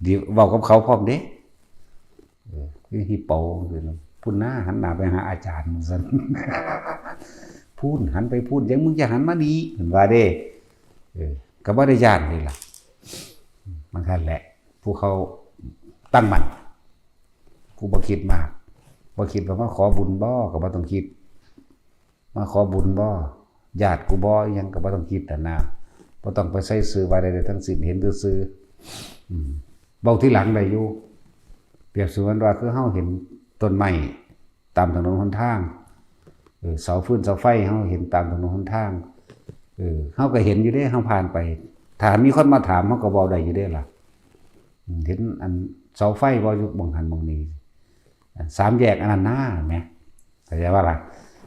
ดี เว้ากับเขาพร้อมเด้ เออ คือฮิปโปคือ "พุ้นนะ หันหน้าไปหาอาจารย์" ว่าซั่น "พุ้น หันไปพุ้น ยังมึงจะหันมานี่" เพิ่นว่าเด้ เออ ก็บ่ได้ย้านนี่ล่ะ มันคันแหละ ผู้เขาตั้งมั่น ผู้บ่คิดมาก บ่คิดว่ามาขอบุญบ่ ก็บ่ต้องคิด มาขอบุญบ่ ญาติกูบ่ อิหยังก็บ่ต้องคิดหั่นนะ บ่ต้องไปใส่ซื่อว่าใดๆ ทั้งสิ้น เห็นซื่อๆ อืม เว้าทีหลังได้อยู่ เปรียบเสมือนว่าคือเฮาเห็นต้นไม้ตามถนนหนทาง เออ เสาฟืนเสาไฟเฮาเห็นตามถนนหนทาง เออ เฮาก็เห็นอยู่เด้ เฮาผ่านไป ถ้ามีคนมาถาม เฮาก็เว้าได้อยู่เด้ล่ะ อืม เห็นอันเสาไฟบ่อยู่หม่องหั้นหม่องนี้ อันสามแยกอันนั้นนะ แหม เข้าใจว่าล่ะ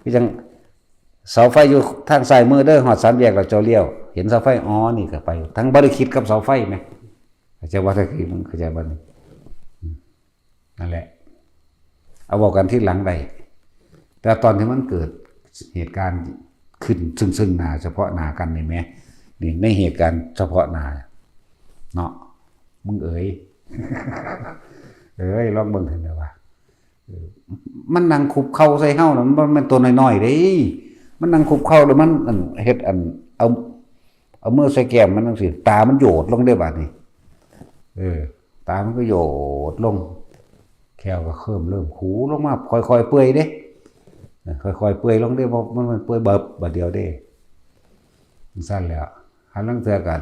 คือจั่งเสาไฟอยู่ทางซ้ายมือเด้อ ฮอดสามแยกแล้วเจ้าเลี้ยว เห็นเสาไฟ อ๋อ นี่ก็ไป ทั้งบ่ได้คิดกับเสาไฟแหม เข้าใจว่า ถ้าคือมันเข้าใจบ่นี่ อืม นั่นแหละ เอาเว้ากันทีหลังได้ แต่ตอนที่มันเกิดเหตุการณ์ขึ้นซึ่งๆ หน้า เฉพาะหน้ากันนี่แหม นี่ในเหตุการณ์เฉพาะหน้า เนาะ มึงเอ๋ย เอ๋ย ลองเบิ่งหั่นเด้อว่า เออ มันนั่งคุบเข่าใส่เฮาน่ะ มันบ่แม่นตัวน้อยๆ เด้ มันนั่งคุบเข่าแล้วมัน อัน เฮ็ดอัน เอา เอามือใส่แก้มมันจั่งซี้ ตามันโยดลงเด้บาดนี้ เออ ตามันก็โยดลง แข้วก็เริ่ม เริ่มขูลงมา ค่อยๆ เปื่อยเด้ เออ ค่อยๆ เปื่อยลงเด้ บ่ มัน มันเปื่อยเบิบ บาดเดียวเด้ จั่งซั้นแหล้ว หาลางเทื่อก็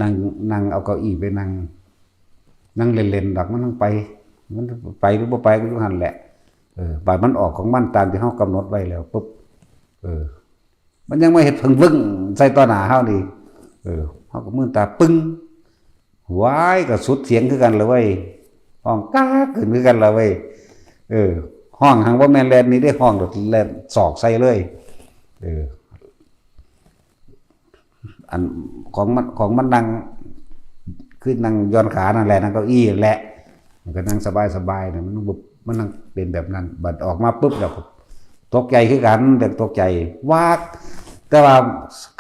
นั่ง นั่งเอาเก้าอี้ไปนั่ง นั่งเล่นๆ ดอก มันนั่งไป มันไปหรือบ่ไปก็อยู่หั่นแหละ เออ บาดมันออกของมันตามที่เฮากำหนดไว้แล้วปุ๊บ เออ มันยังมาเฮ็ดเผิงวึ่งใส่ต่อหน้าเฮานี่ เออ เฮาก็มืนตาปึ้ง หวาย ก็สุดเสียงคือกันละเว้ย ฮ้องก๊ากขึ้นคือกันละเว้ย เออ ฮ้องหั้นบ่แม่นแล่นหนีเด้ ฮ้องโลดแล่นซอกใส่เลย เออ อันของมัน ของมันนั่ง คือนั่งหย่อนขานั่นแหละ นั่งเก้าอี้นั่นแหละ มันก็นั่งสบายๆนะ มันบ่ มันนั่งเป็นแบบนั้น บัดออกมาปุ๊บแล้วก็ตกใจคือกัน แต่ตกใจ วาก แต่ว่า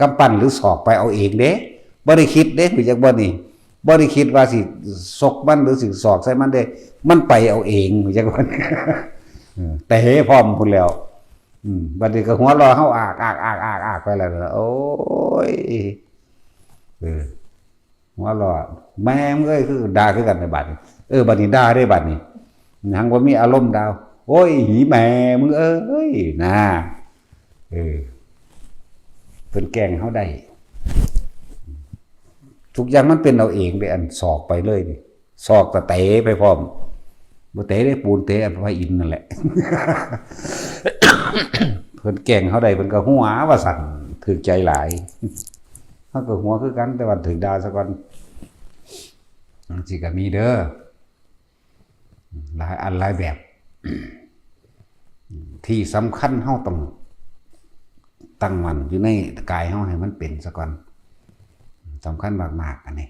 กำปั้นหรือศอกไปเอาเองเด้ บ่ได้คิดเด้ รู้จักบ่นี่ บ่ได้คิดว่าสิซกมันหรือสิศอกใส่มันเด้ มันไปเอาเอง รู้จักบ่นี่ เออ เตะพร้อมพู้นแล้ว อืม บัดนี้ก็หัวเราะเฮาอาก อาก อาก อาก อากไปแล้ว โอ้ย เออ หัวเราะ แม่มึงเอ้ย คือด่าคือกันในบัดนี้ เออ บัดนี้ด่าได้บัดนี้ หังบ่มีอารมณ์ด่า โอ้ย หีแม่มึงเอ้ย นะ เออ เพิ่นแกล้งเฮาได้ ทุกอย่างมันเป็นเอาเองเด้ อันศอกไปเลยนี่ ศอกก็เตะไปพร้อม บ่เตะได้ปูน เตะพระอินทร์นั่นแหละ เพิ่นแกล้งเฮาได้ เพิ่นก็หัวว่าซั่น ถืกใจหลาย เฮาก็หัวคือกัน แต่ว่าถืกด่าซะก่อน จังซี้ก็มีเด้อ หลายอันหลายแบบ ที่สำคัญเฮาต้องตั้งมั่นอยู่ในกายเฮาให้มันเป็นซะก่อน สำคัญมากๆ อันนี้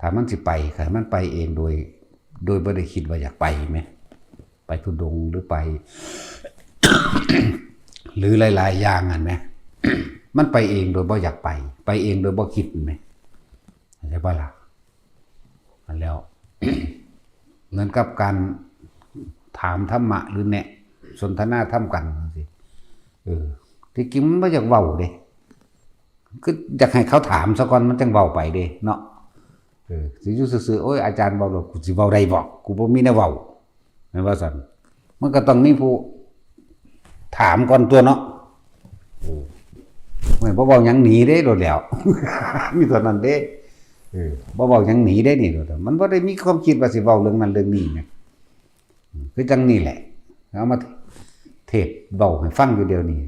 ถ้ามันสิไป ให้มันไปเองโดย โดยบ่ได้คิดว่าอยากไปแหม ไปธุดงค์หรือไป หรือหลายๆ อย่างหั่นแหม มันไปเองโดยบ่อยากไป ไปเองโดยบ่คิดแหม เข้าใจบ่ล่ะ อันแล้ว เหมือนกับการถามธรรมะหรือแนะสนทนาธรรมกันจังซี้ เออ ที่จริงมันบ่อยากเว้าเด้ คืออยากให้เขาถามซะก่อน มันจังเว้าไปเด้เนาะ เออ สิอยู่ซื่อๆ โอ้ย อาจารย์เว้าแล้ว กูสิเว้าได้บ่ กูบ่มีแนวเว้า แม่นว่าซั่น มันก็ต้องมีผู้ถามก่อนตั๊วเนาะ เออ ไม่ บ่เว้าหยังหนีเด้โลดแล้ว มีเท่านั้นเด้ เออ บ่เว้าหยังหนีเด้นี่โลดแล้ว มันบ่ได้มีความคิดว่าสิเว้าเรื่องนั้นเรื่องนี้แหม อืม คือจั่งนี่แหละ เอามาเทศน์เว้าให้ฟังอยู่เดี๋ยวนี้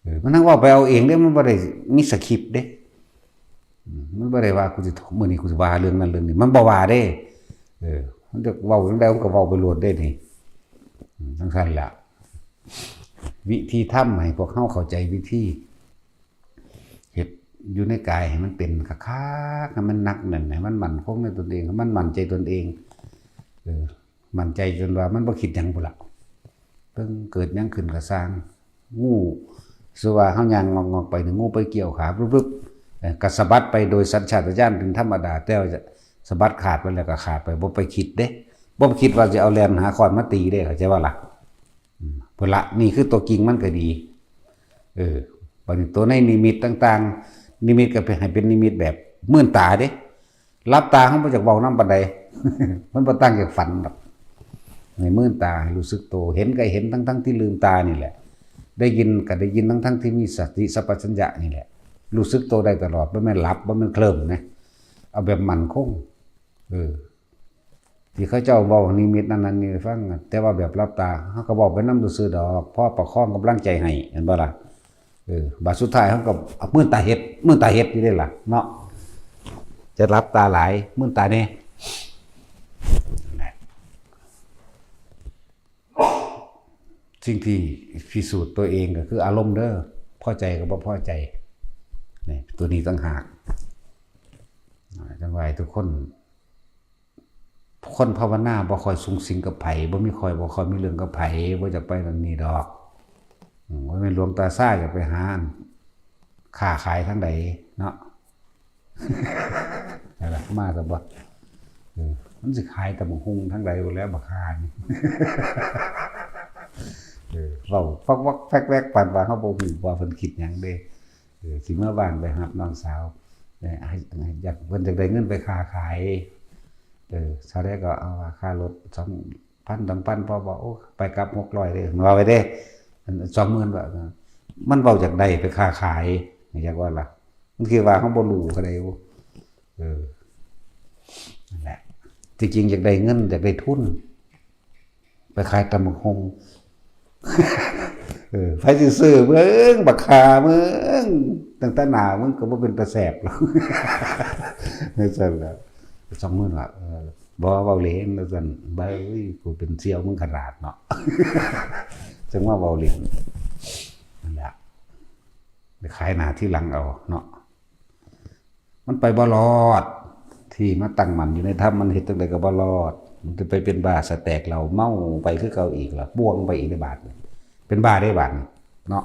เออ มันทั้งเว้าไปเอาเองเด้ มันบ่ได้มีสคริปต์เด้ อืม มันบ่ได้ว่ากูสิ มื้อนี้กูสิว่าเรื่องนั้นเรื่องนี้ มันบ่ว่าเด้ เออ มันจะเว้าจั่งใดมันก็เว้าไปโลดเด้นี่ อืม จั่งซั้นล่ะ วิธีทำให้พวกเฮาเข้าใจวิธี เฮ็ดอยู่ในกายให้มันเป็นคักๆ ให้มันหนักแน่น ให้มันมั่นคงในตนเอง ให้มันมั่นใจตนเอง เออ มั่นใจจนว่ามันบ่คิดหยังพู้นล่ะ เพิ่งเกิดหยังขึ้นก็ซ่าง งู สมมุติว่าเฮายางงอกๆ ไปนี่ งูไปเกี่ยวขา ปึ๊บๆ เอ่อ ก็สะบัดไปโดยสัญชาตญาณเป็นธรรมดา แต่ว่าจะสะบัดขาดไปแล้วก็ขาดไป บ่ไปคิดเด้ บ่ไปคิดว่าสิเอาแล่นหาค้อนมาตีเด้ เข้าใจบ่ล่ะ อืม พู้นละ นี่คือตัวจริงมันก็ดี เออ บัดนี้ตัวในนิมิตต่างๆ นิมิตก็เป็น ให้เป็นนิมิตแบบมื่นตาเด้ หลับตาเฮาบ่อยากเว้านำปานใด มันบ่ต่างจากฝันดอก ให้มื่นตา ให้รู้สึกโต เห็นก็เห็นทั้งๆ ที่ลืมตานี่แหละ ได้ยินก็ได้ยินทั้งๆ ที่มีสติสัมปชัญญะนี่แหละ รู้สึกโตได้ตลอด บ่แม่นหลับ บ่แม่นเคลิ้มนะ เอาแบบมั่นคง เออ ที่เขาเจ้าเว้านิมิตนั่นนั่นนี่ให้ฟังน่ะ แต่ว่าแบบหลับตา เฮาก็เว้าไปนำซื่อๆ ดอก พอประคองกำลังใจให้ เห็นบ่ล่ะ เออ บาดสุดท้ายเฮาก็เอามื่นตาเฮ็ด มื่นตาเฮ็ดอยู่เด้ล่ะ เนาะ จะหลับตาหลาย มื่นตาแน่ นั่นแหละ สิ่งที่พิสูจน์ตัวเองก็คืออารมณ์เด้อ พอใจกับบ่พอใจ นี่ ตัวนี้ต่างหาก อ่า จั่งว่าให้ทุกคน คนภาวนาบ่ค่อยสุงสิงกับไผ บ่มีค่อย บ่ค่อยมีเรื่องกับไผ บ่อยากไปนั่นนี่ดอก อืม บ่แม่นหลวงตาซ่าอยากไปหาอัน ค้าขายทางใดเนาะ นั่นล่ะ มาซะบ่ เออ มันสิขายตำบักหุ่งทางใดบ่แล้วบักห่านี่ เออ เว้าฟักวักแฟกแวกปานว่าเฮาบ่ฮู้ว่าเพิ่นคิดหยังเด้ เออ สิมาบ้านไปรับน้องสาว เออ ให้ ให้อยาก เพิ่นอยากได้เงินไปค้าขาย เออ เท่าใดก็เอาว่าค่ารถสองพัน สองพัน พอบ่ โอ้ ไปกลับหกร้อยเด้ ว่าไปเด้ อัน สองหมื่น ว่า มันเว้าอยากได้ไปค้าขาย อยากว่าล่ะ มันคิดว่าเฮาบ่รู้เท่าใดบ่ เออ นั่นแหละ ที่จริงอยากได้เงิน อยากได้ทุน ไปขายตำบักหุ่ง เออ ไผสิซื้อมึง บักห่ามึง ตั้งแต่หน้ามึงก็บ่เป็นตาแซ่บหรอก จั่งซั่นล่ะ สองหมื่น ว่า เออ บ่ เว้าเล่น ว่าซั่น เบ้ย กูเป็นเสี่ยวมึงขนาดเนาะ จั่งว่าเว้าเล่น นั่นแหละ ไปขายหน้าทีหลังเอาเนาะ มันไปบ่รอด ที่มาตั้งมั่นอยู่ในธรรมมันเฮ็ดจั่งใดก็บ่รอด มันจะไปเป็นบ้าสแตกเหล้าเมาไปคือเก่าอีกล่ะ ป่วงไปอีกในบาดนี้ เป็นบ้าได้บาดนี้เนาะ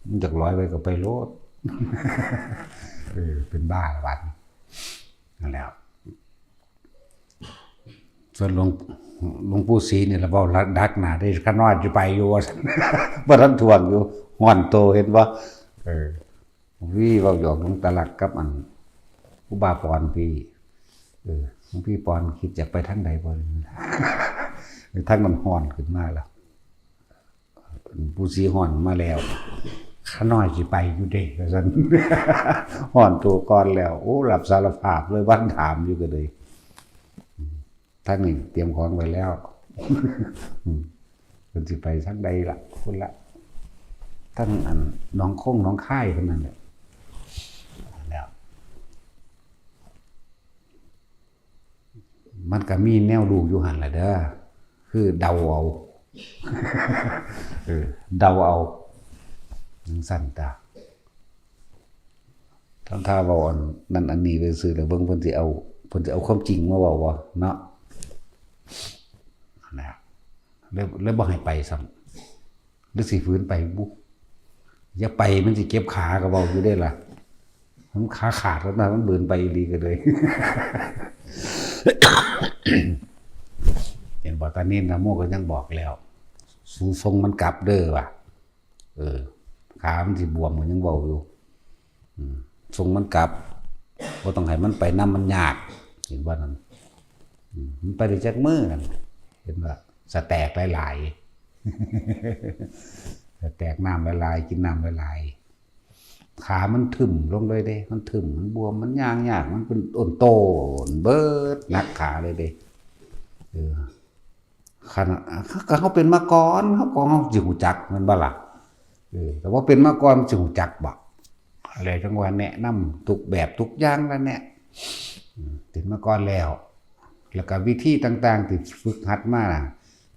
มันอยากลอยไปก็ไปโลด เออ เป็นบ้าบาดนี้ นั่นแหละ ส่วนหลวง หลวงปู่ศรีนี่ละเว้าดักหน้าได้ ข้าน้อยจะไปอยู่ว่าซั่น บ่ทันท่วงอยู่ ฮ้อนโตเห็นบ่ เออ วีเว้าหยอกหลวงตาลักกับอัน อุบาปอนพี่ เออ หลวงพี่ปอนคิดอยากไปทางใดบ่ ทางมันฮ้อนขึ้นมาแล้ว ปู่ศรีฮ้อนมาแล้ว ข้าน้อยสิไปอยู่เด้ ว่าซั่น ฮ้อนโตก่อนแล้ว โอ้ รับสารภาพเลย บ่ทันถามอยู่ก็เลย ทางนี้เตรียมของไว้แล้ว อืม เพิ่นสิไปทางใดล่ะ พุ่นละ ทางอันหนองคงหนองคายเพิ่นนั่นแหละ แล้ว มันก็มีแนวรู้อยู่หั่นล่ะเด้อ คือเดาเอา เออ เดาเอา จั่งซั่นตา ทำท่าเว้าอันนั้นอันนี้ไปซื่อแล้วเบิ่งเพิ่นสิเอา เพิ่นสิเอาความจริงมาเว้าบ่เนาะ นะ แล้ว แล้วบ่ให้ไปซ้ำ หรือสิฝืนไปบุ อย่าไปมันสิเจ็บขาก็เว้าอยู่เด้ล่ะ มันขาขาดแล้วนะ มันเบินไปอีหลีก็เลย เห็นบ่ ตานินนะโมก็ยังบอกแล้ว สูส่งมันกลับเด้อว่ะ เออ ขามันสิบวมก็ยังเว้าอยู่ อืม ส่งมันกลับ บ่ต้องให้มันไปนำ มันยาก เห็นว่านั่น อืม มันไปได้จักมื้อนั่น เห็นว่าสแตกหลายๆ สแตกน้ำหลายๆ กินน้ำหลายๆ ขามันทึ่มลงเลยเด้ มันทึ่ม มันบวม มันย่างยาก มันเป็นโอนโตนเบิด หนักขาเลยเด้ เออ คัน ก็เฮาเป็นมาก่อน เฮาก็ เฮาสิฮู้จักแม่นบ่ล่ะ เออ แต่ว่าเป็นมาก่อนสิฮู้จักบ่ แล้วจั่งว่าแนะนำทุกแบบทุกอย่างแล้วเนี่ย อืม เป็นมาก่อนแล้ว แล้วก็วิธีต่างๆที่ฝึกหัดมาน่ะ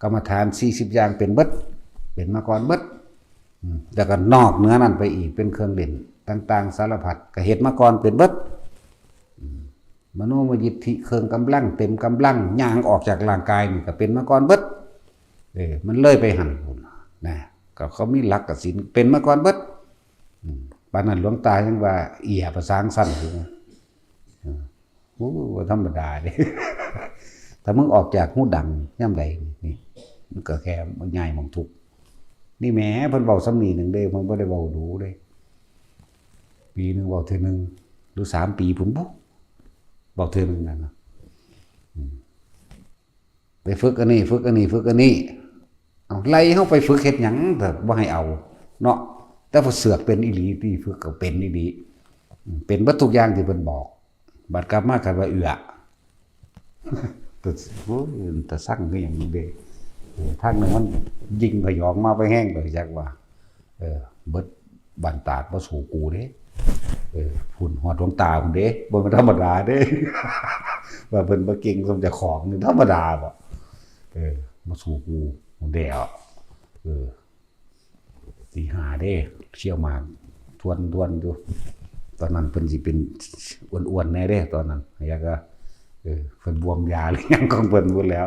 กรรมฐานสี่สิบอย่างเป็นเบิด เป็นมาก่อนเบิด อืม แล้วก็นอกเหนือนั้นไปอีกเป็นเครื่องเล่นต่างๆสารพัด ก็เฮ็ดมาก่อนเป็นเบิด อืม มโนมยิทธิเครื่องกำลังเต็มกำลัง ย่างออกจากร่างกายนี่ก็เป็นมาก่อนเบิด เออ มันเลยไปหั่นพุ้นนะ ก็เขามีหลักกสิณเป็นมาก่อนเบิด อืม ปานนั้นหลวงตายังว่าเอี้ยประสางสั้นอยู่นะ อืม โอ้ บ่ธรรมดาเด้ ถ้ามึงออกจากฮูดังยามใดนี่ มันก็แค่ย้ายหม่องทุกข์ นี่แหม เพิ่นเว้าส่ำนี้หนึ่งเด้ เพิ่นบ่ได้เว้าดูเด้ ปีหนึ่งเว้าเทื่อหนึ่ง หรือสามปีพุ้นบุ เว้าเทื่อหนึ่งนั่นนะ อืม ไปฝึกอันนี้ ฝึกอันนี้ ฝึกอันนี้ เอา ไล่เฮาไปฝึกเฮ็ดหยัง แต่บ่ให้เอา เนาะ แต่พอเสือกเป็นอีหลี ที่ฝึกก็เป็นอีหลี อืม เป็นเบิดทุกอย่างที่เพิ่นบอก บัดกลับมาคันว่าเอื้อ แต่ โอ้ย แต่สั่งคือหยังเด้ เออ ทางหนึ่งมันยิงพยองมาไปแฮงไปจักว่า เออ เบิดบ้านตาดบ่สู้กูเด้ เออ พุ้นฮอดดวงตาพุ้นเด้ บ่แม่นธรรมดาเด้ ว่าเพิ่นบ่เก่งส่ำเจ้าของนี่ธรรมดาบ่ เออ บ่สู้กูพุ้นแล้ว เออ ตีห้าเด้ เคี่ยวหมากทวนๆอยู่ ตอนนั้นเพิ่นสิเป็นอ้วนๆแน่เด้ ตอนนั้น แล้วก็ เออ เพิ่นบวมยาหรือหยังของเพิ่นพุ้นแล้ว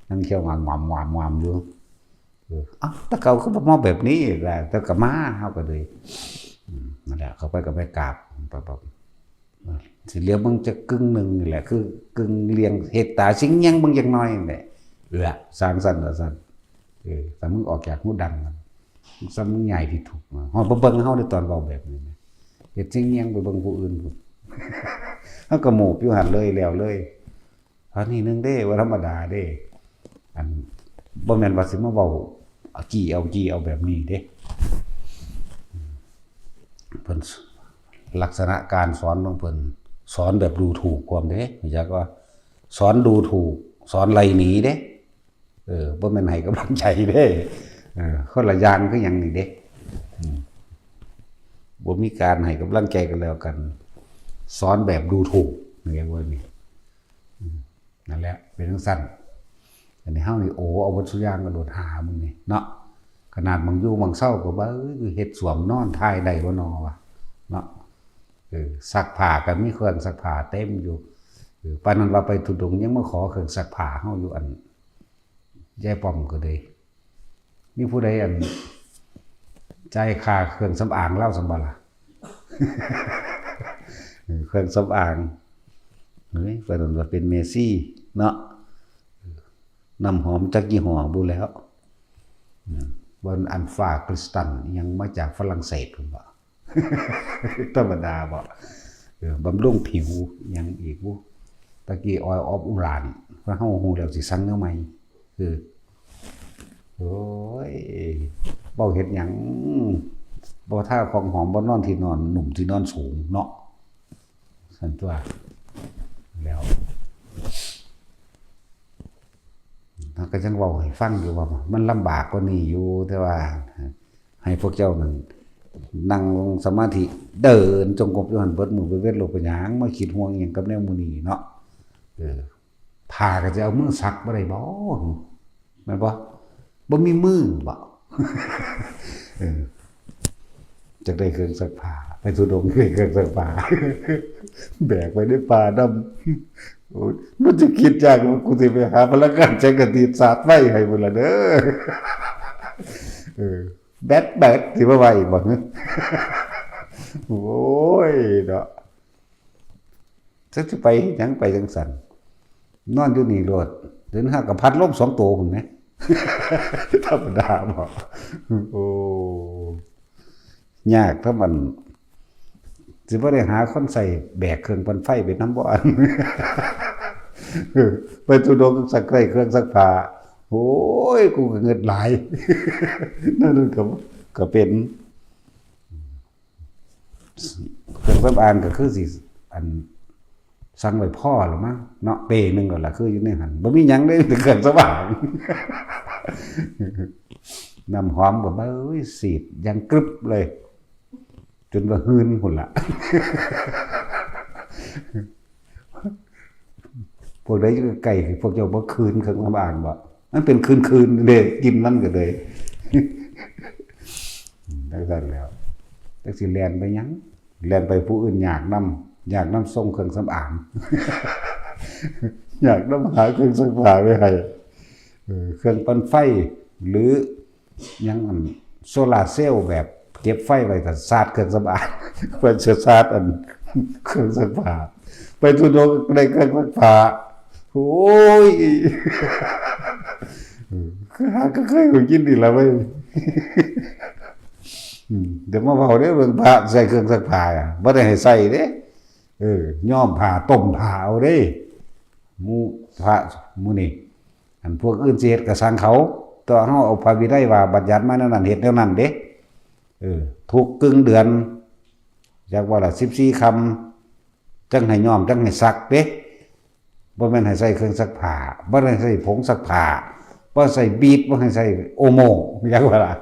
ยังเคี่ยวหมากหวามๆๆอยู่ เออ เอ้า แต่เก่าคือบ่มาแบบนี้ล่ะ แต่ก็มา เฮาก็เลย อืม นั่นแหละ เข้าไปก็ไปกราบ ปั๊บๆ เออ สิเหลียวเบิ่งจักกึ่งหนึ่งนี่แหละ คือกึ่งเลียง เฮ็ดตาสิงแยงเบิ่งจักหน่อยนี่แหละ เอื้อ สางซั่นว่าซั่น เออ แต่มึงออกจากฮูดังมัน ซ้ำมึงใหญ่ที่ถูกมา ฮอดบ่เบิ่งเฮาในตอนเว้าแบบนี้นะ เฮ็ดสิงแยงไปเบิ่งผู้อื่นพุ้น เฮาก็โมบอยู่หั่นเลยแล้วเลย อันนี้หนึ่งเด้ บ่ธรรมดาเด้ อัน บ่แม่นว่าสิมาเว้า เอาจี้เอาจี้เอาแบบนี้เด้ เพิ่น ลักษณะการสอนของเพิ่น สอนแบบดูถูกความเด้ อยากว่า สอนดูถูก สอนไล่หนีเด้ เออ บ่แม่นให้กำลังใจเด้ เออ คนละอย่างคือหยังนี่เด้ อืม บ่มีการให้กำลังใจกันแล้วกัน สอนแบบดูถูก เรียกว่านี่ อืม นั่นแหละ เป็นจั่งซั่น อันนี้เฮานี่ โอ้ เอาเบิดซุอย่างก็โลดหามึงนี่เนาะ ขนาดหม่องอยู่หม่องเซาก็ว่า เอ้ย เฮ็ดส้วมนอนถ่ายได้บ่นอวะ เนาะ เออ ซักผ้าก็มีเครื่องซักผ้าเต็มอยู่ เออ ปานนั้นว่าไปธุดงค์ยังมาขอเครื่องซักผ้าเฮาอยู่ อัน ยายป้อมก็เลย มีผู้ใด อัน จ่ายค่าเครื่องสำอางลาวซั่นบ่ล่ะ เออ เครื่องสำอาง เฮ้ย ปานนั้นว่าเป็นแม่ชีเนาะ น้ำหอมจักยี่ห้อบุแล้ว อืม บ่แม่นอัลฟาคริสตัล อิหยังมาจากฝรั่งเศสพุ้นบ่ ธรรมดาบ่ เออ บำรุงผิว อิหยังอีกบุ ตะกี้ ออยล์ออฟอุราน เฮาฮู้แล้วสิสั่งแนวใหม่ คือ โอ้ย บ่เฮ็ดหยัง บ่ทาของหอม บ่นอนที่นอนนุ่ม ที่นอนสูงเนาะ ซั่นตั๊ว แล้ว เฮาก็จั่งเว้าให้ฟังอยู่ว่ามันลำบากกว่านี้อยู่ แต่ว่าให้พวกเจ้านั่นนั่งสมาธิ เดินจงกรมอยู่หั่นเบิดมื้อเบิดเว็น โลดเป็นหยังมาคิดห่วงอิหยังกับแนวหมู่นี้เนาะ เออ ผ้าก็สิเอามือซักบ่ได้บ่ แม่นบ่ บ่มีมือบ่ เออ จักได้เครื่องซักผ้า ไปธุดงค์ได้เครื่องซักผ้า แบกไปในป่านำ โอ้ย มันจะคิดยากว่ากูสิไปหาพลังงานแสงอาทิตย์สาดไฟให้พุ้นล่ะเด้อ เออ แบตเบิดสิมาไว้อีกบ่ โอ้ย เนาะ จักสิไปเฮ็ดหยังไปจั่งซั้น นอนอยู่นี่โลด เดี๋ยวนี้หาก็พัดลมสองโตพุ้นแหม ธรรมดาบ่ โอ้ ยากเท่ามัน สิบ่ได้หาคนใส่แบกเครื่องปั่นไฟไปนำบ่ อัน ไปธุดงค์ซักได้เครื่องซักผ้า โอ้ย กูก็เงิดหลาย นั่นก็ ก็เป็น เครื่องสำอางก็คือสิ อัน สั่งไว้พอแล้วมั้งเนาะ เป้หนึ่งแล้วล่ะ คืออยู่ในหั่น บ่มีหยังเลย แต่เครื่องสำอาง น้ำหอมก็ เอ้ย สีดอย่างกรึบเลย จนว่าหืนพุ้นล่ะ พวกใดอยู่ใกล้ๆ พวกเจ้าบ่คืนเครื่องสำอางบ่ มันเป็นคืนๆ เด้ กลิ่นมันก็เลย จั่งซั้นแล้ว จักสิแล่นไปหยัง แล่นไปผู้อื่นยากนำ ยากนำส่งเครื่องสำอาง ยากนำหาเครื่องซักผ้าไปให้ เออ เครื่องปั่นไฟ หรือหยัง อัน โซลาร์เซลล์แบบเก็บไฟไว้ ถ้าสาดเครื่องสำอาง เพิ่นสิสาด อัน เครื่องซักผ้า ไปธุดงค์ได้เครื่องซักผ้า โอ้ย เออ คือหาก็เคยก็กินนี่ล่ะเว้ย อืม เดี๋ยวมาเว้าเด้อ เรื่องพระใส่เครื่องซักผ้าอะ บ่ได้ให้ใส่เด้ เออ ย้อมผ้า ต้มผ้าเอาเด้ หมู่พระหมู่นี่ อันพวกอื่นสิเฮ็ดก็ซ่างเขา แต่เฮาเอาพระวินัยว่าบัญญัติมาแนวนั้น เฮ็ดแนวนั้นเด้ เออ ทุกกึ่งเดือน จักว่าละ สิบสี่ค่ำ จั่งให้ย้อม จั่งให้ซักเด้ บ่แม่นให้ใส่เครื่องซักผ้า บ่ได้ใส่ผงซักผ้า บ่ใส่บีท บ่ให้ใส่โอโม จักว่าละ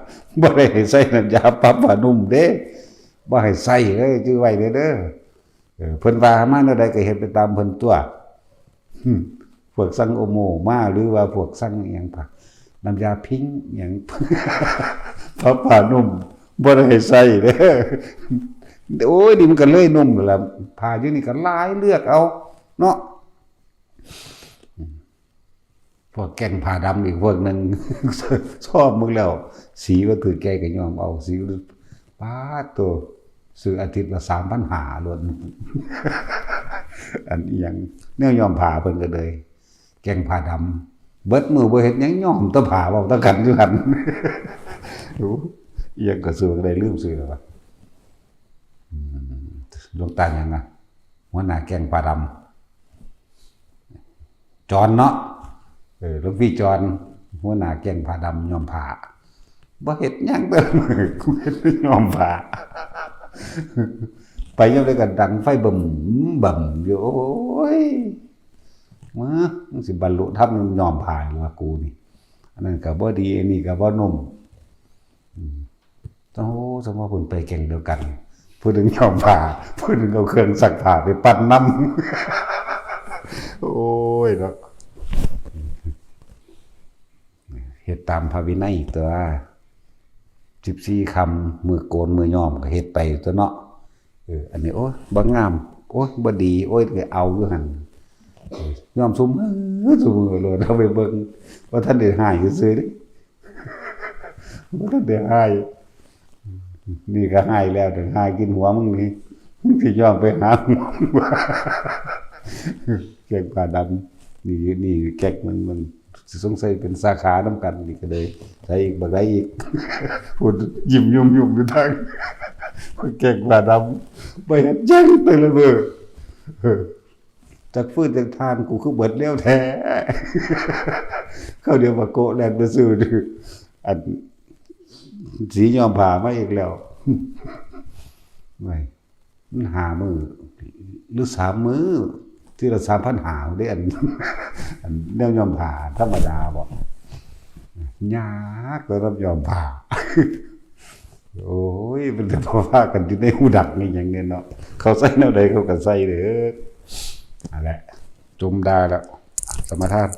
บ่ได้ให้ใส่น้ำยาปรับผ้านุ่มเด้ บ่ให้ใส่เลย จื่อไว้เด้อ เออ เพิ่นว่ามาแนวใดก็เฮ็ดไปตามเพิ่นตั๊ว อืม พวกสั่งโอโมมา หรือว่าพวกสั่งอิหยัง ผ้า น้ำยาพิงค์อิหยัง ผ้า ผ้านุ่ม บ่ได้ให้ใส่เด้อ โอ้ย นี่มันก็เลยนุ่มแล้วล่ะ ผ้าอยู่นี่ก็หลาย เลือกเอาเนาะ พวกแก๊งผ้าดำอีกพวกหนึ่ง ชอบมึงแล้ว สีบ่ถืกใจก็ย้อมเอา สี ป๊าดโต ซื้ออาทิตย์ละสามพันห้าโลด อันอิหยัง แนวย้อมผ้าเพิ่นก็เลย แก๊งผ้าดำ เบิดมื้อบ่เฮ็ดหยัง ย้อมแต่ผ้า เว้าแต่กันอยู่หั่น โอ้ อิหยังก็ซื้อก็ได้ ลืมซื้อแล้ววะ อืม หลวงตาหยังอะ หัวหน้าแก๊งผ้าดำ จอนเนาะ เออ หลวงพี่จอน หัวหน้าแก๊งผ้าดำย้อมผ้า บ่เฮ็ดหยังเด้อ กูเฮ็ดแต่ย้อมผ้า ไปยามใดก็ดังไฟบึ้มบึ้มอยู่ โอ้ย มา มึงสิบรรลุธรรมย้อมผ้าอยู่ว่ากูนี่ อันนั้นก็บ่ดี อันนี้ก็บ่นุ่ม อืม โอ้ สมมุติเพิ่นไปแก๊งเดียวกัน ผู้หนึ่งย้อมผ้า ผู้หนึ่งเอาเครื่องซักผ้าไปปั่นนำ โอ้ยเนาะ เฮ็ดตามพระวินัยตั๊ว สิบสี่ค่ำ มื้อโกนมื้อย้อมก็เฮ็ดไปตั๊วเนาะ เออ อันนี้ โอ้ย บ่งาม โอ้ย บ่ดี โอ้ย ก็เอาอยู่หั่น ยอมซุมมือซุมมือโลดเอาไปเบิ่งว่าท่านได้หายซื่อๆเด้ว่าท่านได้หายนี่ก็หายแล้วเดี๋ยวหายกินหัวมึงนี่มึงสิยอมไปหาหัวมึงแกงปลาดำนี่นี่แกงมันมันสงสัยเป็นสาขานำกันนี่ก็เลยใส่อีกบักได้อีกพูดยิ้มยุ่มยุ่มอยู่ทางแกงปลาดำไปเห็นแจ้งไปเลยเบอร์ จักฟืนจักทานกูคือเบิดแล้วแท้ เขาเดียวมาโกะแลนไปซื้อดื้ออันสีย้อมผ้ามาอีกแล้วไม่มันหามือหรือสามมือที่ละสามพันหาได้อันอันแนวย้อมผ้าธรรมดาบอกยากแล้วย้อมผ้า โอ้ยมันจะพอว่ากันอยู่ในหูดักนี่อย่างเนี้ยเนาะเขาใส่แนวใดเขาก็ใส่เด้อนั่นแหละจมได้แล้วสมาทาน